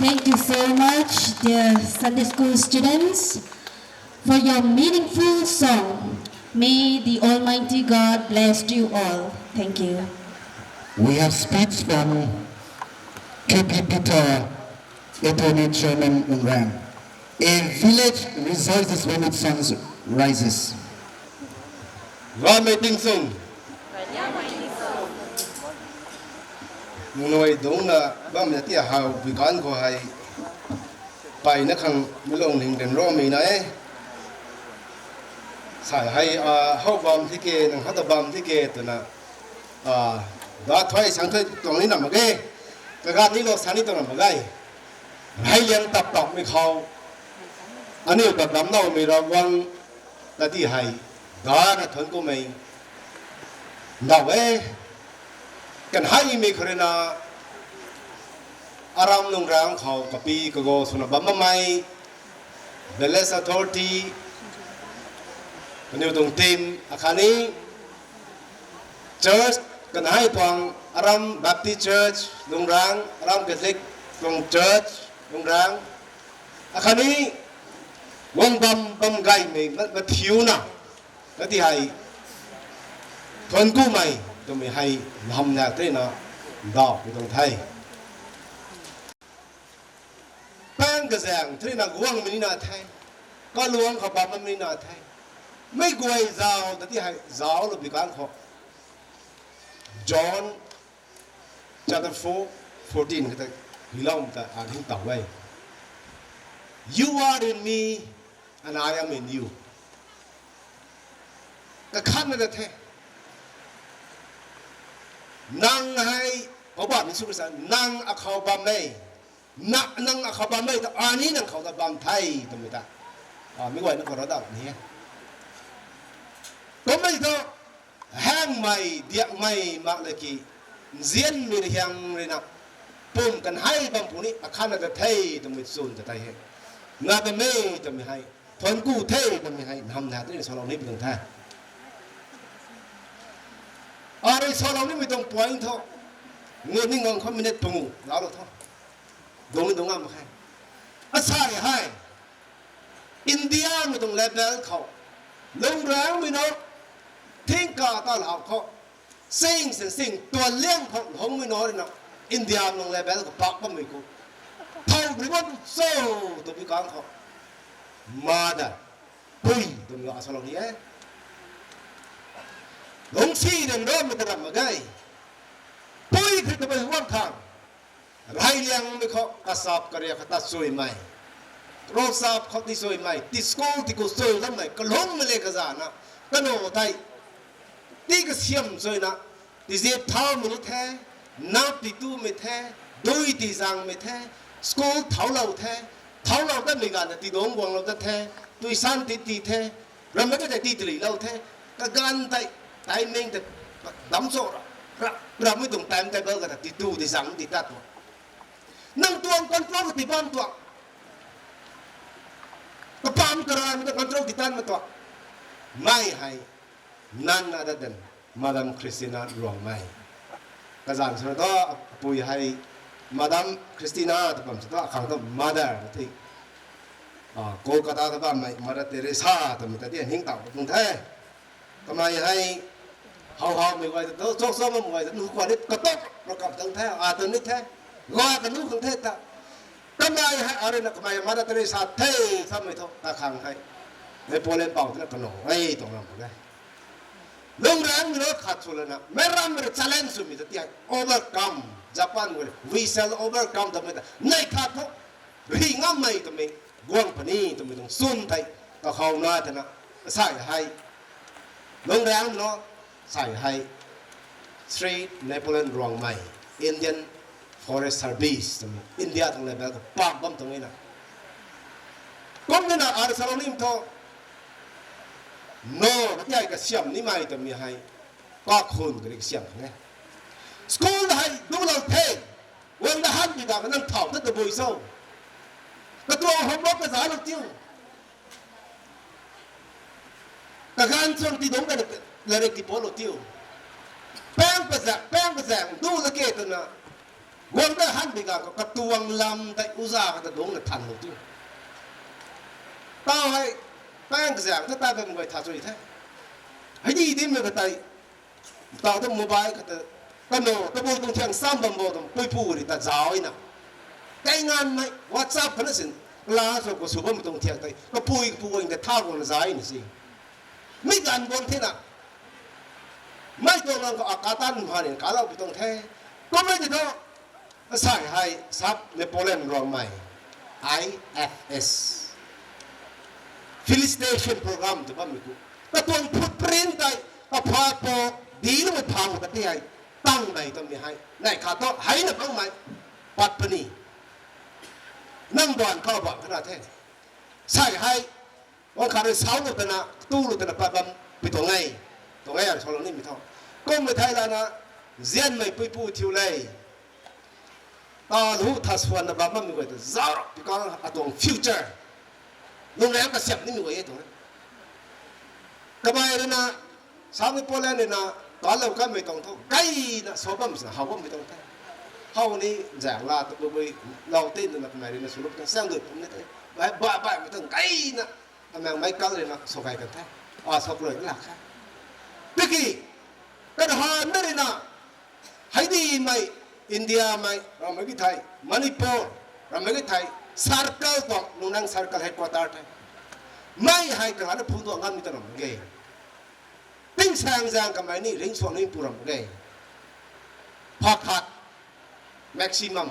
Thank you so much, dear Sunday school students, for your meaningful song. May the Almighty God bless you all. Thank you. We have speech from K P Peter, Attorney Chairman Lungrang. A village rejoices when its sons rises. Ramei ting sung. Nunui dungcna bammei ti how bikan khou hei pai na khang mi lung ning den ro mi na e. Sai hei, a, how bam thi ke, nang how ta bam thi ke twna, a, da thuai sang thuai tuang ni na mak ge. Kagat ni lo sang ni tuang na mak ge. Hei liang tap tap mi khou aniu ta dam nau mi ra wang ta ti hei, da na thuan ku mei. Ndau e, kan hei mi khou rui na, aram Lungrang khou kapi kago swna bam bammei, Village Authority, kaniw tuang team, akhatni church, kan hei tuang aram Baptist Church, Lungrang, aram Catholic tuang church, Lungrang, akhatni guang bam bam gaymei ma-, mathiuna, kati hei, thuan kumei, twmei hei, nhamna tei na, ndau pi tuang the. Pang kazaeng tei na guangmei ni na the, kaluang khou bammei ni na the, mei guay zau, kati hei, zau lou bikan khou. John chapter four, fourteen kata, hilou ta, a, hing tau e. You are in me, and I am in you. Kakhatna ta the. Nang hei, Poubauhmei Jisu Khrista, nang akhou bam e. Na, nang akhou bam e ta, ani nang khou ta bam the, twmei ta. A, mi guay na khou ra dau ni e. Kummei thu, hangmei, diakmei, mak le ki, nzianmei rhiang rui na, pum kan hei bam puni, akhatna ta the, twmei chwn ta tei he. Na ta me, twmei hei, thuan ku the, twmei hei, nhamna tei salou ni pi tuang the. Arui salou nimei tuang point thu, ngu ni ngang khou minute pangu, lau lou tho. Dung ni dung a mak khe. Asai hei, India mei tuang level khou, Lungrangmei na, thingka ta lau khou, sing sing sing tuan liang khou lungmei na rui na, India mei tuang level khou pak bammei khou, thau ri bam cho, twbi kang khou, mother, pui, twmei a salou ni e. Lungcsi ran rammei ta ram mak ge. Pui khat ta bai huang khang, rey liangmei khou kasap karia khat ta chuymei, rosap khou ti chuymei, ti school ti khou chuy lammei, kalungmei le kazana, kanu tei, ti kasiam chuy na, tizip thaumei ni the, nap ti tumei the, dui ti zangmei the, school thaulou the, thaulou tatmei ganv na ti dungc guanglou tat the, tuition ti ti the, rammei ka tei ti tiliilou the, kaganv tei, timing tei, dam cho ra, ra, rammei tuang time table kata ti tu ti zang ti tat tu. Nang tuang control ka ti bam tuang. Kapam karanmei ta control ti tan ma tuang. Mei hei, none other than Madam Christina Ruangmei. Kazanc swna thu, apui hei, Madam Christina ta bam sw thu, akhang thu mother na the. A, Kolkata ta bammei Mother Teresa twmei ta ti ning tau tuang the. Kamei hei, how howmei guay ta, chok chok bammei guay ta, nu khwan ni katok, rakap tuang the, a tuang ni the, gua kanu khang the ta. Kamei hei, arui na kamei Mother Teresa the, samei thu, ta khang hei, Napoleon pau twna kanu e tuang ram mak ge. Lungrangmei na khat sw lana, meic rammei rui challenge swmei ta ti hei, overcome, Japan guay, we shall overcome twmei ta, nei khat thu, ri ngammei twmei, guang puni twmei tuang chwn tei, kakhouna twna, sai hei, Lungrangmei na, sai hei, Shri Napoleon Ruangmei, Indian Forest Service twmei, India tuang level khou pak bam tuang e na. Kum ni na, arui salou nim thu, no, kati hei kasiam nimei twmei hei, kakhun kari kasiam khang e. School hei dulou the, guang da han ti da ka nang thau ta tabui cho. Katuang homework kazalou tiu. Kaganv chang ti dungc ka na, latrik ti palou tiu. Pang pazaeng, pang pazaeng, du la ke twna. Guang ta han bi ganv khou katuang lam tei uza kata dungcna than lou ti. Tau hei, pang kazang ta tai bam guay tha chui the. Hei di di mei kata, tau ta mobile kata, kano, tabui tuang thiang sam bam bo tuang, puipu ri ta zauc na. Kai nganmei, WhatsApp khana sin, class khou sw bam tuang thiang tei, kapui kapu guay ta tha guang na zai na si. Mi ganv guang thena. Mei tuang lang khou akatan mhanin kalou pi tuang the. Kum mei ti thu, asai hei sap Napoleon Rongmei, I F S. Felicitation program tw bammei ku. Katuang footprint tei, kapha po, di lumei phang kati hei, tang mei twmei hei. Nai kha tu, hei na bangmei, pat puni. Nang duan khou bam khana the. Sai hei, wang khat rui sau lu tana, tu lu tana pat bam, pi tuang e. Tuang e, salou nimei thu. Kummei thei lana, zianmei puipu thiu le. Ta lu tha swanna bam bammei guay ta, zauc rap, because atuang future. Lungriang kasiam nimei guay e tuang e. Kamei rui na, Sami Poland rui na, talou kanmei tuang thu, gayna, sa bam sina, how bammei tuang the. How ni, zang la, tu bui, lau te, nuna kamei rui na, sulup ta, sang dui pum ni te. Bai, bai, bai, mei tuang, gayna, amang mei kal rui na, sa gay kan the. A, sa kalui lak khe. Tiki, kan han na rui na, hei di mei, India mei, rammei ki thei, Manipur, rammei ki thei, circle tuang, Lungnang circle headquarter the. Mei hei kaganv na phung tuang nganmei ta ram ge. Tingsaeng zaeng kamei ni ringcsuang ni pu ram ge. Pha khat, maximum,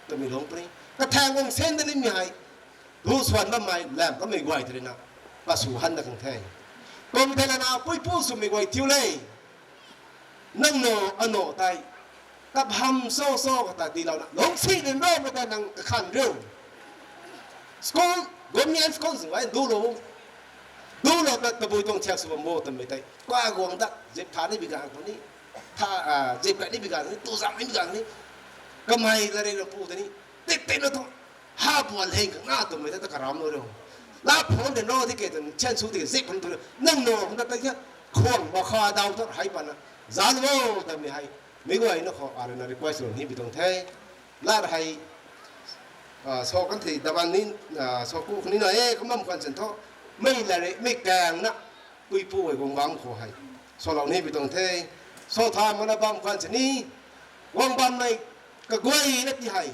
twmei lungc puni. Kathaeng guang sen da nimei hei, lu swan bammei, lam kamei guay tei rui na, pa sw han da khang the. Kum thei lana, puipu swmei guay thiu le. Nang no, ano tei. Kap ham so so kata tiilouna. Lungcsi rin ro mei tei nang kakhan riu. School, government school sw ai, dulou. Dulou ta tabui tuang thiak sw bam bo twmei tei. Kua guang ta, zip tha ni bi gang puni. Tha, ah, zip kai ni bi gang ni, tu zam ni bi gang ni. Kamei la rei na pu ta ni. Tik tik na thu. Ha buan heng kang na twmei ta, ta karam lo riu. La phone de no ti ke tun, chen su ti ke zip phone tu. Nang no, nang ta ta kya, khuang ba kha dau ta, hei pa na. Zan wo, twmei hei. Mi guay na khou, arui na request lou ni bi tuang the. Lat hei, ah, so kan thei daban ni, ah, so ku khou ni na, e, kamam kan chen tho. Mei la rei, mei kaeng na, puipu hei guang bam khou hei. So lou ni bi tuang the. So tha mana bam kan chen ni, guang bammei kaguay na ti hei.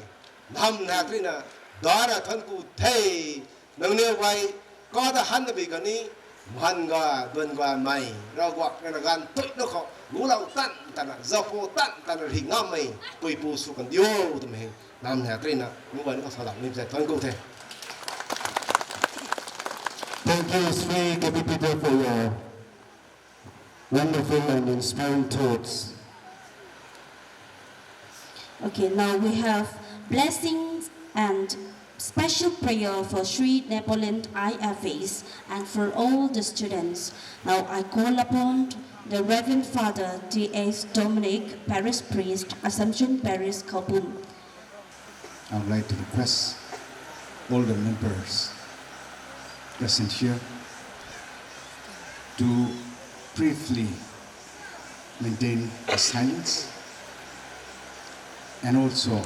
Nam na kri na, dana than ku the. Nangniw guay, kata han na bi kani, mhan ga, duan ga mei, Ravguangc rui na ganv tui na khou, gulou tan tana, zapo tan tana ri ngammei, puipu sw kan diu twmei hei, nam na kri na, mi guay na khou salou ni zai thank you the. Thank you, Sri K P Peter, for your wonderful and inspiring thoughts. Okay, now we have blessings and special prayer for Sri Napoleon I F S and for all the students. Now I call upon the Reverend Father T S Dominic, Parish Priest, Assumption Parish, Kabun. I would like to request all the members present here to briefly maintain a silence and also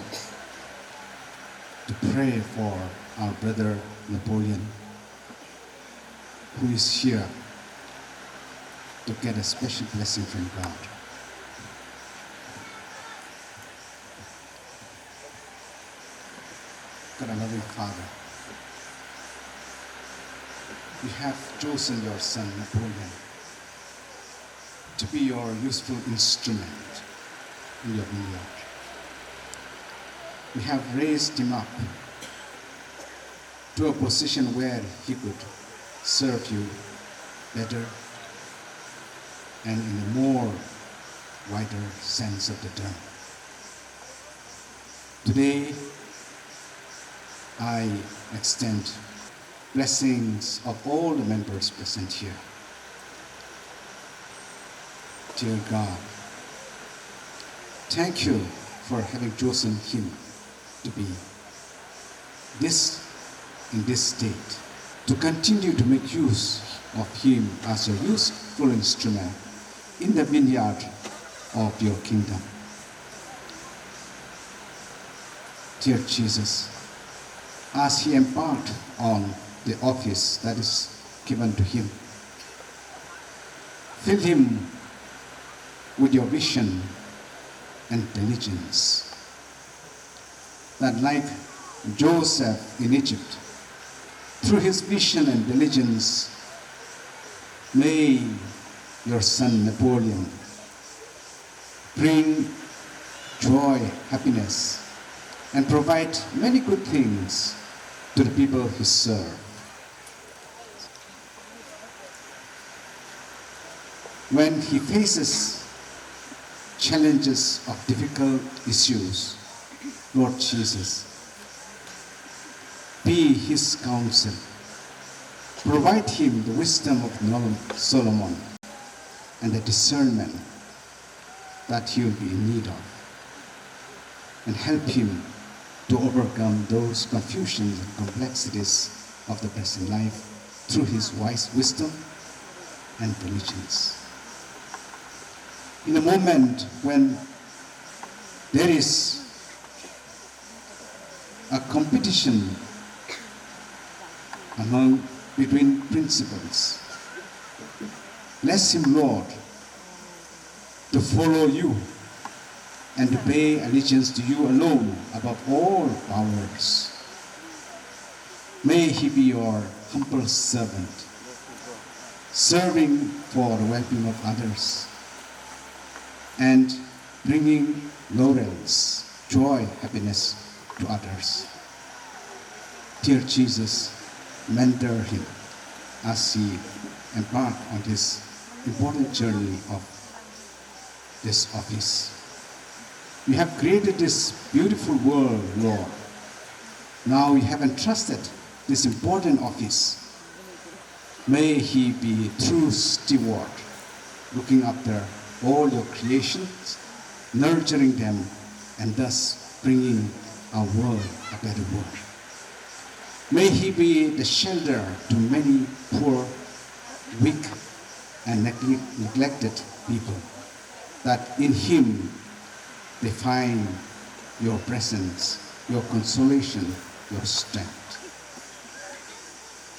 to pray for our brother Napoleon, who is here to get a special blessing from God. God, our loving Father, you have chosen your son Napoleon to be your useful instrument in your vineyard. You have raised him up to a position where he could serve you better and in a more wider sense of the term. Today, I extend blessings of all the members present here. Dear God, thank you for having chosen him to be this, in this state, to continue to make use of him as a useful instrument in the vineyard of your kingdom. Dear Jesus, as he embarked on the office that is given to him, fill him with your vision and diligence, that like Joseph in Egypt, through his vision and diligence, may your son Napoleon bring joy, happiness, and provide many good things to the people he served. When he faces challenges of difficult issues, Lord Jesus, be his counsel. Provide him the wisdom of Solomon and the discernment that he will be in need of, and help him to overcome those confusions and complexities of the present life through his wise wisdom and diligence. In a moment when there is a competition among, between principles, bless him, Lord, to follow you and to pay allegiance to you alone above all powers. May he be your humble servant, serving for the well-being of others and bringing laurels, joy, happiness to others. Dear Jesus, mentor him as he embark on this important journey of this office. You have created this beautiful world, Lord. Now you have entrusted this important office. May he be true steward, looking after all your creations, nurturing them, and thus bringing our world a better world. May he be the shelter to many poor, weak, and neg-, neglected people, that in him they find your presence, your consolation, your strength.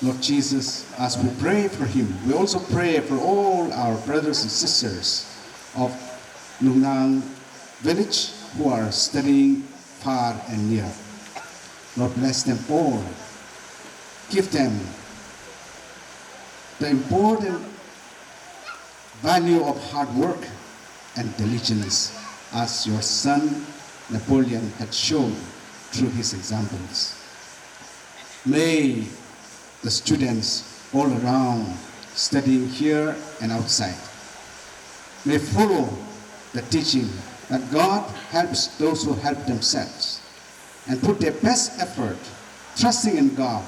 Lord Jesus, as we pray for him, we also pray for all our brothers and sisters of Lungnang village who are studying far and near. Lord, bless them all. Give them the important value of hard work and diligence, as your son Napoleon had shown through his examples. May the students all around, studying here and outside, may follow the teaching that God helps those who help themselves and put their best effort, trusting in God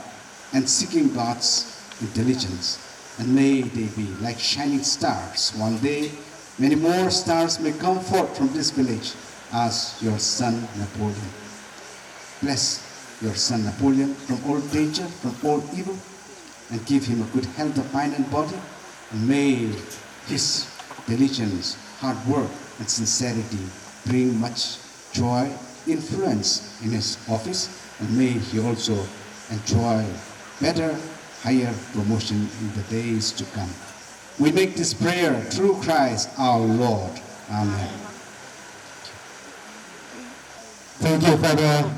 and seeking God's intelligence. And may they be like shining stars. One day, many more stars may come forth from this village as your son Napoleon. Bless your son Napoleon from all danger, from all evil, and give him a good health of mind and body. And may his diligence, hard work, and sincerity bring much joy, influence in his office, and may he also enjoy better, higher promotion in the days to come. We make this prayer through Christ our Lord. Amen. Thank you, Father,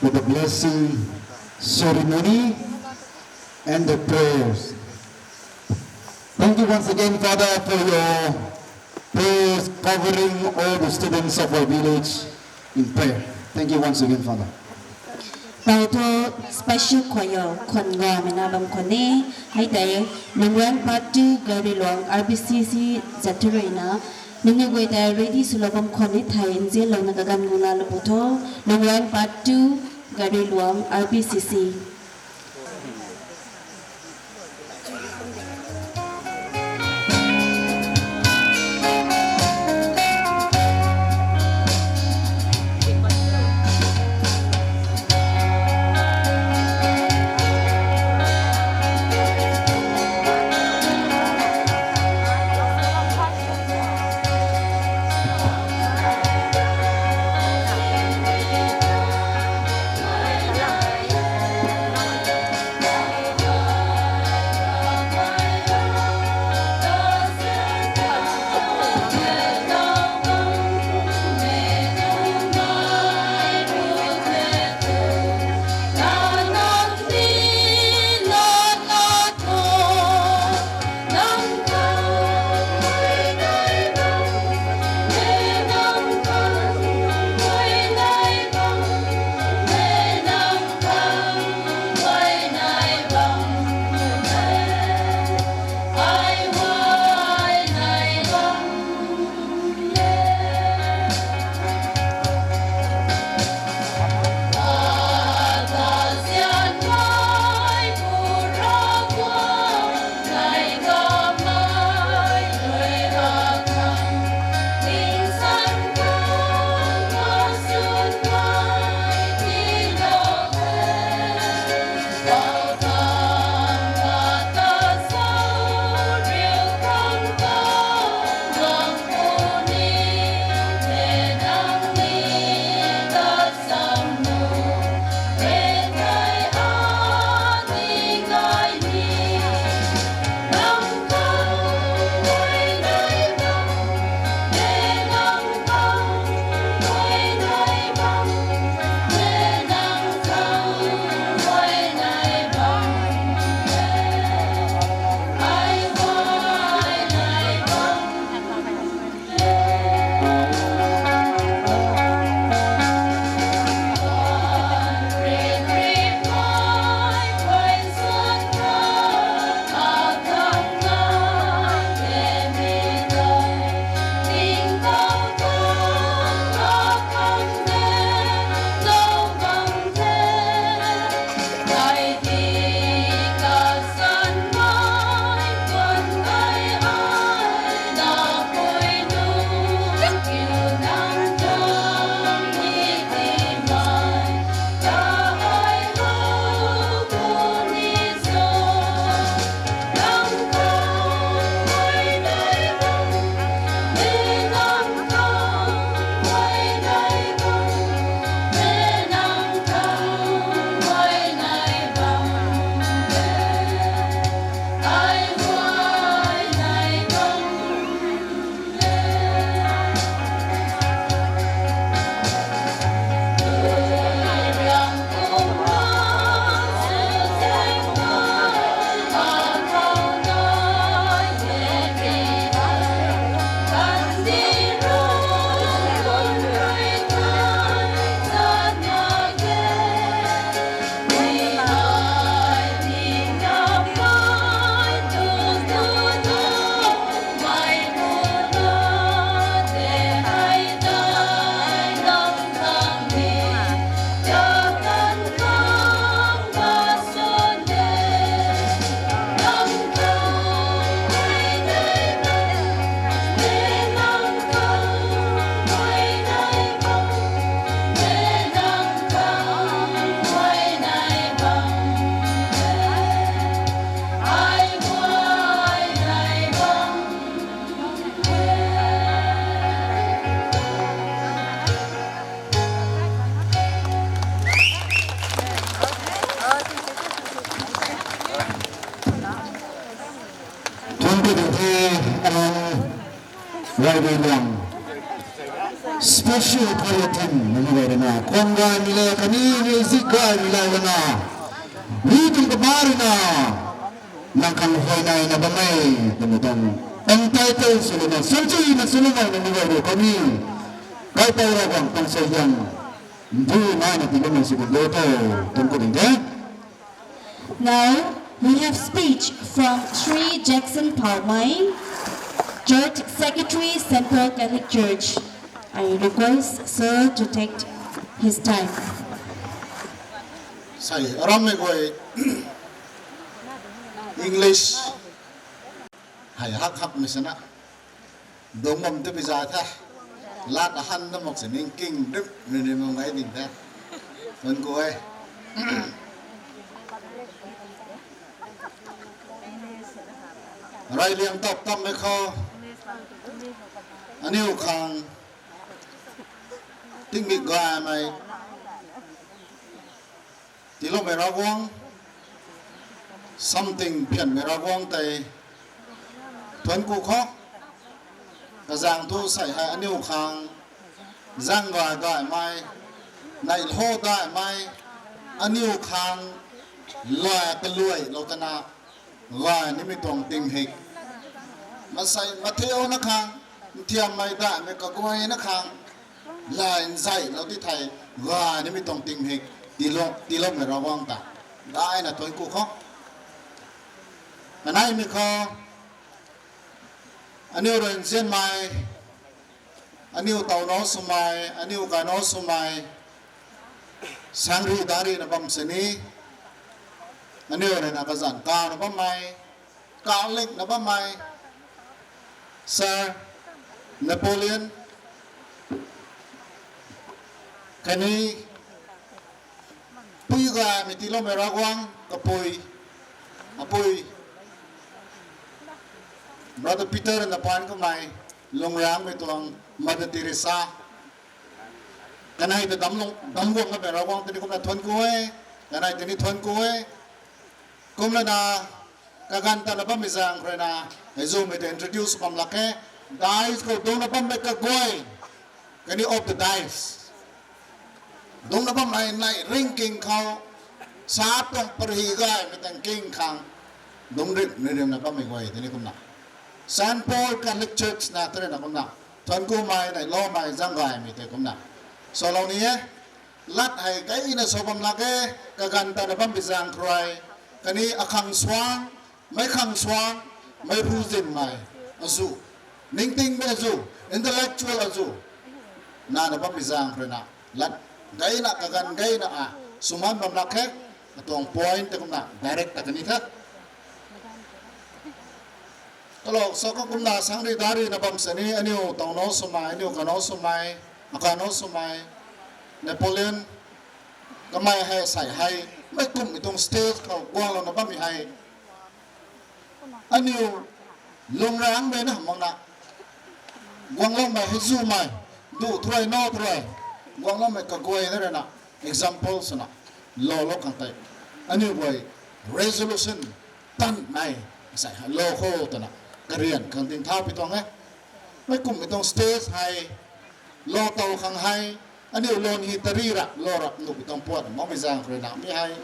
for the blessing ceremony and the prayers. Thank you once again, Father, for your prayers covering all the students of our village in prayer. Thank you once again, Father. Tau thu special choir khwan ngammei na bam khwan e. Hei tei Nungwang Part two Gari Luang R B C C zat thu ruina nungu guay tei ready swlou bam khwan e thei nzianlouna kaganv guang laloupui tho. Nungwang Part two Gari Luang R B C C. Luang special prayer team nunc guay rui na, khwan gaymei le khatni music gaymei le rui na, mi tuang kabah rui na, nang khang huay nai na bam e, twmei tuang entitle sw lana, sunchui na sw lana nunc guay rui khatni, kaipouc Ravguangc tuang suaihiam mbu nai na tiiloumei sw kan do tho, tuang khou ding the. Now, we have speech from Shri Jackson Phaomei, Church Secretary, Saint Paul Catholic Church. I request Sir to take his time. Sei, aram mei guay English hei hak hak mei sana. Dungc bam tu pi za the. Lat ahan na mak se ning king dip ni ni mung ai ding the. Thuanc ku e. Rey liang tap tam mei khou, aniu khang tingmik gaymei tiiloumei Ravguangc, samting pianmei Ravguangc tei thuanc ku khou. Kazaeng thu sei hei aniu khang zaeng gay gaymei, neih lou daihmei, aniu khang lay kaluailou tana gay nimei tuang tingmik, masei mathiuna khang, nthiammei daihmei kaguayna khang lay nzaylou ti thei gay nimei tuang tingmik tiilou, tiiloumei Ravguangc ta gayna thuanc ku khou. Kaneimei khou, aniu rui nzianmei, aniu taw nac swmei, aniu kai nac swmei, sangri dari na bam sini, aniu rui na kazanc kau na bammei, kau lik na bammei, Sir Napoleon, khatni pui gaymei tiiloumei Ravguangc kapui, apui, Brother Peter na pan kamei, Lungrangmei tuang Mother Teresa, kanei ta dam lung, dam guang kamei Ravguangc tini kumna thuanc ku e, kanei tini thuanc ku e, kumlana kaganv tana bammei zaeng khou rui na, hei zumei ta introduce bam lak khe, dais khou dungcna bammei kaguay, khatni off the dais dungcna bammei nei ringking khou, sa tuang parhi gaymei tang king khang, dungc rim rim rimna bammei guay tini kumna, Saint Paul Catholic Church na tei rui na kumna thuanc kumei, neihloumei, zaeng gaymei tei kumna salou ni e. Lat hei gayna sa bam lak e, kaganv tana bammei zaeng khou rui, khatni akhang suang, meic khang suang, meic hu zinmei azuh, ningtingmei azuh, intellectual azuh, nana bammei zaeng khou rui na, lat gayna, kaganv gayna a, swmaan bam lak khe, atuang point tei kumna direct ta kani the. Kalou sa khou kumna sangri dari na bam sini, aniu taw nac swmei, aniu kai nac swmei, akai nac swmei, Napoleon, kamei hei sei hei, meic kumhmei tuang stage khou guanglou na bammei hei, aniu Lungrangmei na makna, guangloumei hei zumei, duh thurui nac thurui, guangloumei kaguay na rui na, example swna, loulou khang tei, aniu guay resolution tanmei, sei hei lou khou twna, karian khang ding thau pi tuang e. Meic kumhmei tuang stage hei, lou tow khang hei, aniu lon hi tari ra, lou ra, nuh pi tuang puat, makmei zaeng khou rui na, mi hei,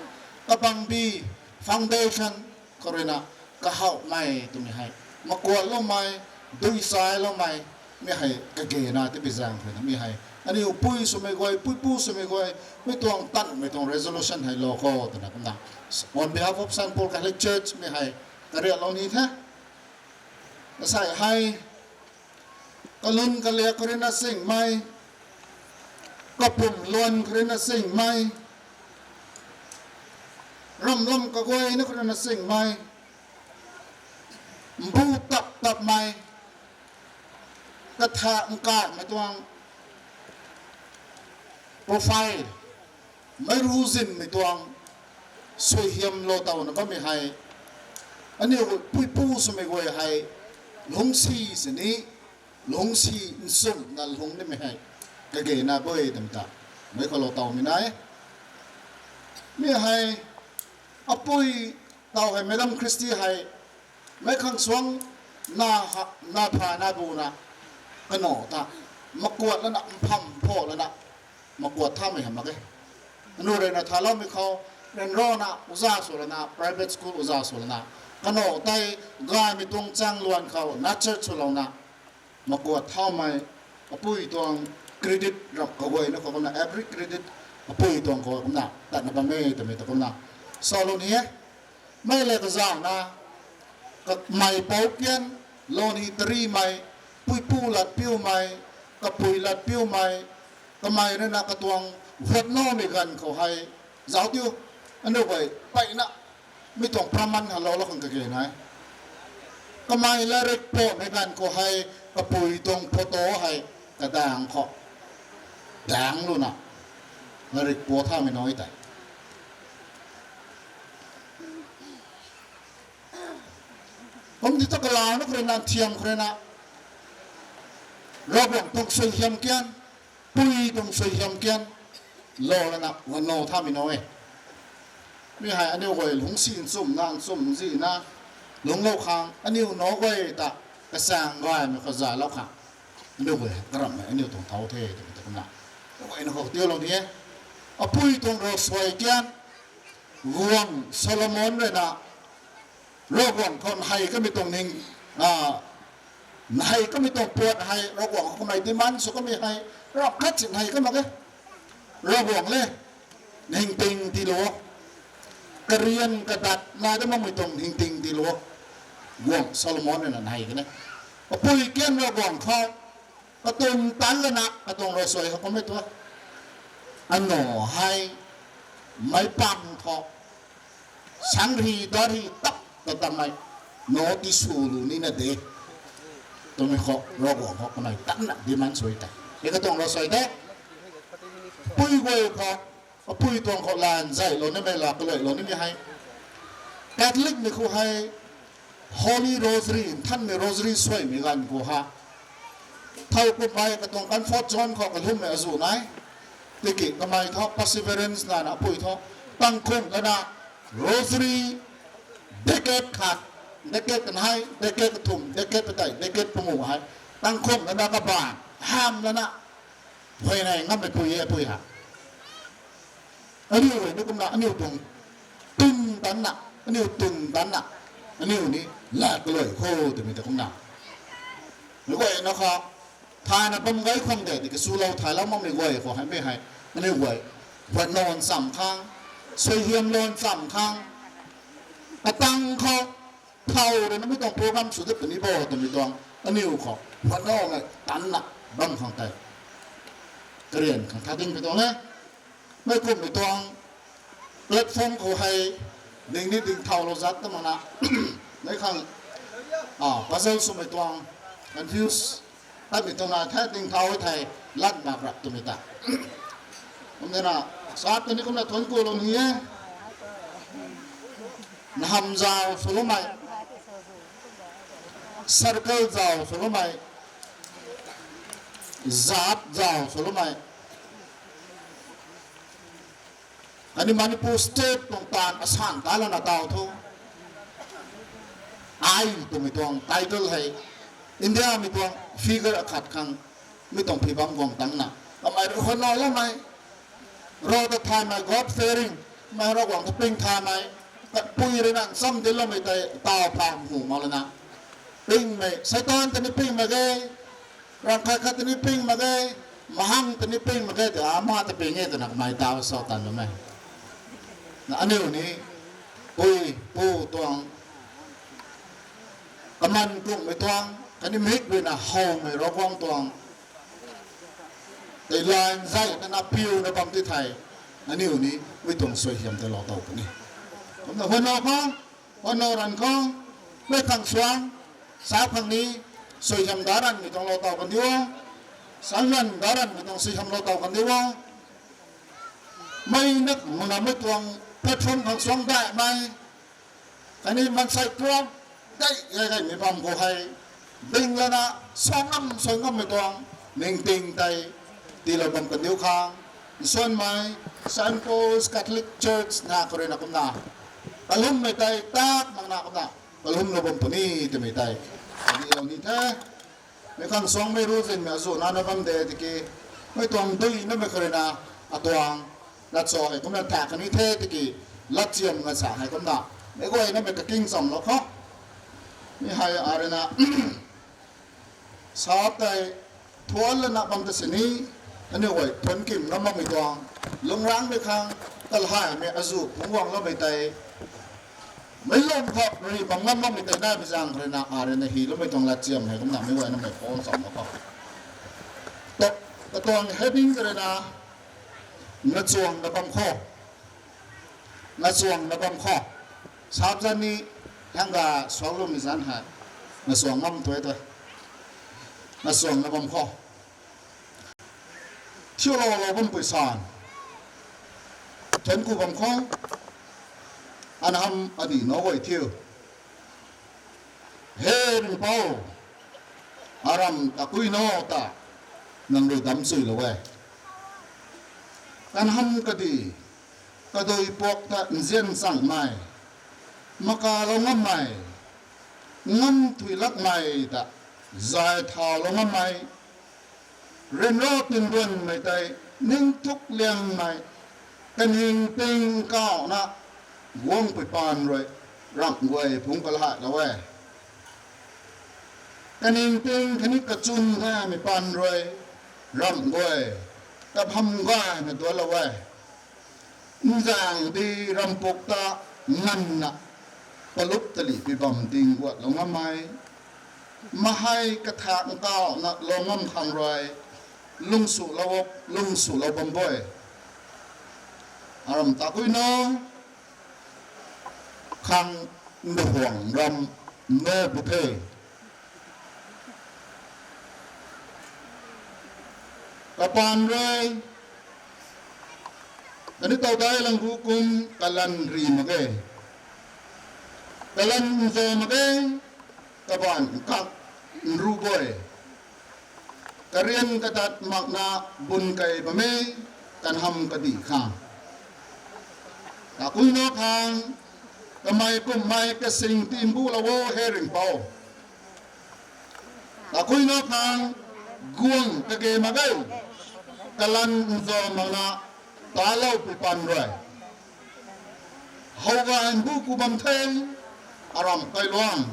kabangbi, foundation, khou rui na, kahawmei twmei hei, makuatloumei, dui sailoumei, mi hei kagena tipi zaeng khou rui na, mi hei, aniu pui swmei guay, puipu swmei guay, mi tuang tanmei tuang resolution hei lou khou twna kumna, on behalf of Saint Paul Catholic Church mi hei, karianlou ni the. Asei hei, kalun kaliak khou rui na singmei, kapumc luan khou rui na singmei, ramlam kaguayna khou rui na singmei, mbu tap tapmei, katha nkaimei tuang profile, meic hu zinmei tuang suaihiam lou towna bammei hei, aniu puipu swmei guay hei, lungcsi sini, lungcsi nchumhna lungc nimei hei, kagena bui twmei ta, meic khou lou towmei nai. Mi hei, apui taw hei Madam Christie hei, meic khang suang na, na pha na bu na, kanac ta, makuat lana, mpham pho lana, makuat thamei hamh mak e. Anu rui na thaloumei khou, ryanrana, uza sw lana, private school uza sw lana, kanac tei, gaymei tuang chaeng luan khou, nurture swlouna, makuat thaumei, apui tuang credit rap kaguayna khou kumna, every credit apui tuang khou kumna, tatna bam e twmei ta kumna. Salou ni e, mei le kazana, kamei pou kian, lon hi tarimei, puipu lat piumei, kapui lat piumei, kamei rui na katuang huatnamei ganv khou hei, zauc tiu, anu guay, peyna, mi tuang praman halou lou khang kage nai. Kamei latrik pumei ganv khou hei, kapui tuang photo hei, kadaeng khou, daeng luna, latrik pu thamei nai tei. Kum ti ta kalauna khou rui na, thiam khou rui na, Ravguangc tuang suaihiam kian, pui tuang suaihiam kian, lou lana, huatna thamei nai e. Mi hei aniu guay lungcsi nchumhna, nchumhzihna, lungclou khang, aniu nac guay ta, kasaeng gaymei khou zalou khang, aniu guay karamhmei aniu tuang thau the twmei ta kumna. Guayna khou tiilou ni e. Apui tuang ravsuai kian, guangc Solomon rui na, Ravguangc khou nhei kamei tuang ning, a, nhei kamei tuang puat hei, Ravguangc khou kamei demand sw kamei hei, rap khat si nhei ka mak e. Ravguangc le, ningting tiilou. Karian kadat nai da makmei tuang ningting tiilou. Guangc Solomon rui na nhei kan e. Apui kian Ravguangc khou, katun tan lana, katuang ravsuai khou kummei tu. Anu hei, meic pang khou, sangri dari tap ta tamei, nac tiswlu nina de. Twmei khou, Ravguangc khou kamei tanna demand sw e tei. E katuang ravsuai de. Pui guay khou, apui tuang khou lan zaylou nimei la kaluailou nimei hei. Catholicmei khou hei, Holy Rosary, nthanmei Rosary suaimei ganv khou ha, thow kummei katuang comfort zone khou kalwmmei azuh nai. Tiki kamei thu perseverance nana apui thu, tangkhum lana Rosary decade khat, decade kanei, decade kathumh, decade padeih, decade panguh hei, tangkhum lana kabaanv, hamh lana, huayney ngammei pui e apui ha. Aniu rui ni kumna, aniu tuang tun tanna, aniu tun tanna, aniu ni lat kaluai kho twmei ta kumna. Meic guayna khou, thayna bam gay khang de, tiki swlou thaylou makmei guay khou hei mei hei, aniu guay, huatna ncham khang, suaihiam lou ncham khang, katang khou, thow rui na mi tuang program sw dat puni bo twmei tuang, aniu khou, huatnamei tanna, bam khang tei. Karian khang tha ding pui tuang e. Mei kumhmei tuang platform khou hei, ding ni ding thaulou zat ta makna, mei khang, a, puzzle swmei tuang, confuse tatmei tuang na the ding thau e thei, lat mak rap twmei ta. Kumna, sat ta ni kumna thuanc kulou ni e. Nham zau swloumei, circle zau swloumei, zat zau swloumei. Khatni Manipur state tuang taanv asan ta lana taw thu, ai twmei tuang title hei, Indiamei tuang figure akhat khang, mi tuang phi bam guang tangna, kamei rui huatna loumei, rav ta thaymei, God fearing, mei Ravguangc ta ping thaymei, kapui rui na ncham dincloumei tei taw pham hu mak lana, pingmei, Seitaan ta ni ping mak ge, rangkhat khat ta ni ping mak ge, mahang ta ni ping mak ge, tei ama ta ping e twna kamei taw sa tan lou e. Na aniu ni, pui, pu tuang, kaman kumhmei tuang, khatni mik rui na howmei Ravguangc tuang, tei line zay na na piuna bam ti thei, aniu ni, mi tuang suaihiam tei lou taw puni. Kumna huatna khang, huatna ranv khang, mei khang suang, sa khang ni, suaihiam da ranvmei tuang lou taw kan di o, sa ranv da ranvmei tuang suaihiam lou taw kan di o. Mei nak muna mei tuang platform khang suang daihmei, khatni mansei tuang, dai gay gaymei bam khou hei, ding lana, sa ngam, sa ngammei tuang, ningting tei, tiilou bam kan diu khang, nsuanmei, Saint Paul's Catholic Church na khou rui na kumna, kalwmmei tei, tak makna kumna, kalwmlou bam puni twmei tei, kaniw lou ni the. Mei khang suangmei ru zinmei azu nana bam de tiki, mei tuang dui namei kharina atuang latsa hei kumna thak kani the tiki, latchiam nga sa hei kumna mei guay namei kaking chamlou kho. Mi hei arina sap tei thuan lana bam ta sini, aniu guay thuan kim ngam bammei tuang, lungrangmei khang, talhaymei azu phungc guang loumei tei, mei lung khou ri bam ngam bammei tei nai bi zaeng kharina arina hi loumei tuang latchiam hei kumna mei guay namei phone chamlou kho. Katuang heading kharina, nachuang na bam kho. Nachuang na bam kho. Sap zan ni hangga suakloumei zan hei, nachuang ngam tue tue. Nachuang na bam kho. Thiulou lou bampui san, thuan ku bam kho. An ham adi na guay thiu. He Ringhpouc, aram kakui na ta nang rui dam chuilou e. Kan ham kadi, kadui puak ta nzian changmei, makalou ngammei, ngam thuilakmei ta zay thaulou ngammei, ryanra tinduanmei tei ningthuk liangmei, kaningting kauna guangpui paan rui ramh guay phungc kalhailou e. Kaningting khatni kachun gaymei paan rui ramh guay kapham gayna dualou e. Nzaeng di rampuk ta nganvna palup talih pi bam ding guatlou ngammei, mahei kathak nkauna lou ngam khang rui lungswlou, lungswlou bam bui. Aram takui na khang nduhuang ram na bu the. Kapaan rui kani towdai lang gu kum kalan ri mak ge. Kalan nza mak ge, kabaanv kak nru bui. Karian kadat makna bun kei bam e, kan ham kadih khang. Takui na khang, kamei kummei kasing timbulou o he Ringhpouc. Takui na khang, guang kage mak ge, kalan nza makna talou pui paan rui. Howgay mbu ku bam the, aram kailuang.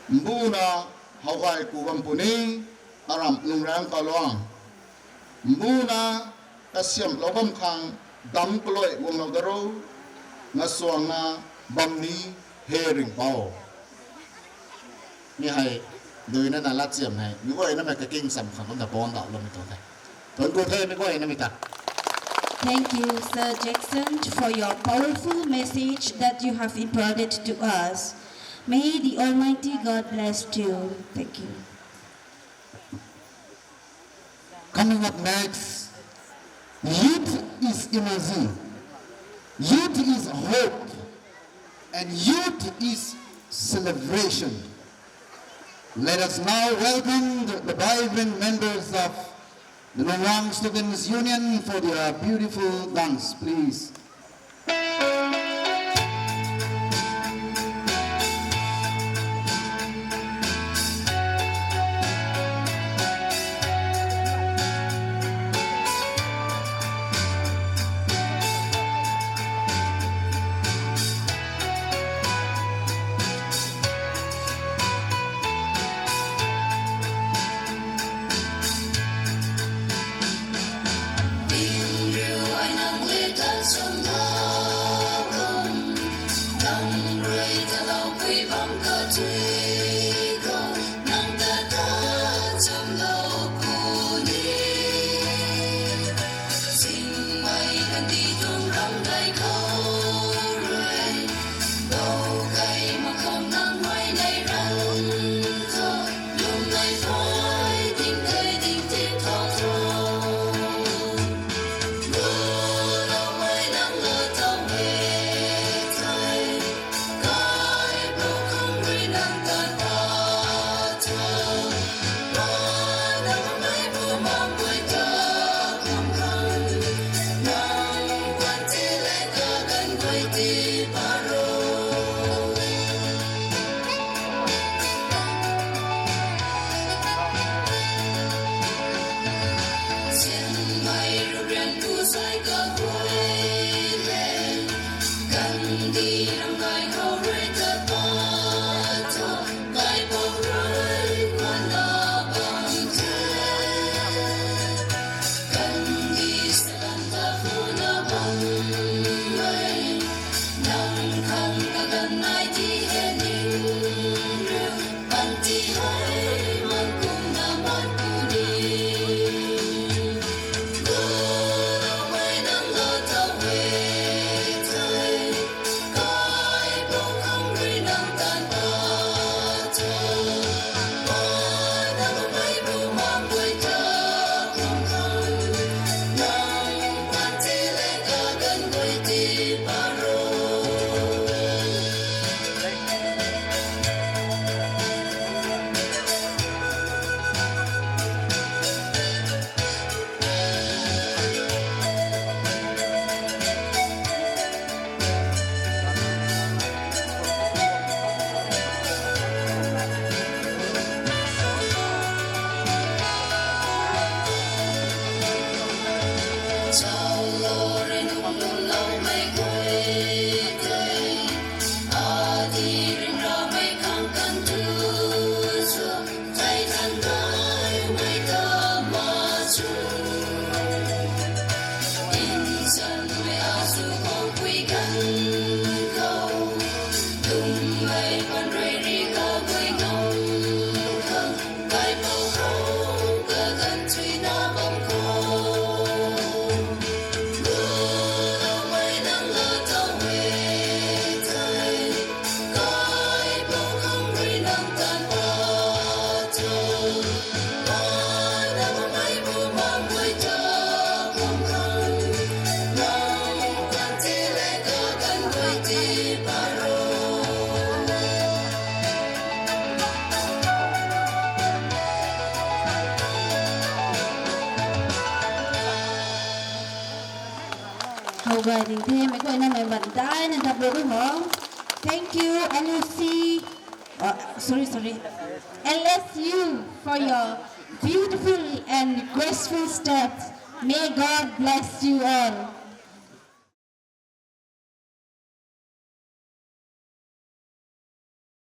Mbuna howgay ku bam puni, aram lunghrang kailuang. Mbuna kasiamhlou bam khang dam kalui guanglou daro, nasuangna bam ni he Ringhpouc. Mi hei, duina na latchiam hei mi guay namei kaking cham khang kumna pondauhloumei tuang the. Thuan ku the mi guay namei ta. Thank you, Sir Jackson, for your powerful message that you have imparted to us. May the Almighty God bless you. Thank you. Coming up next, youth is energy, youth is hope, and youth is celebration. Let us now welcome the, the vibrant members of the Nongrang Students' Union for their beautiful dance, please. How gay ding the, meic guayna mei ban daina dap lou ho. Thank you, L S C, uh, sorry, sorry, L S U for your beautiful and graceful steps. May God bless you all.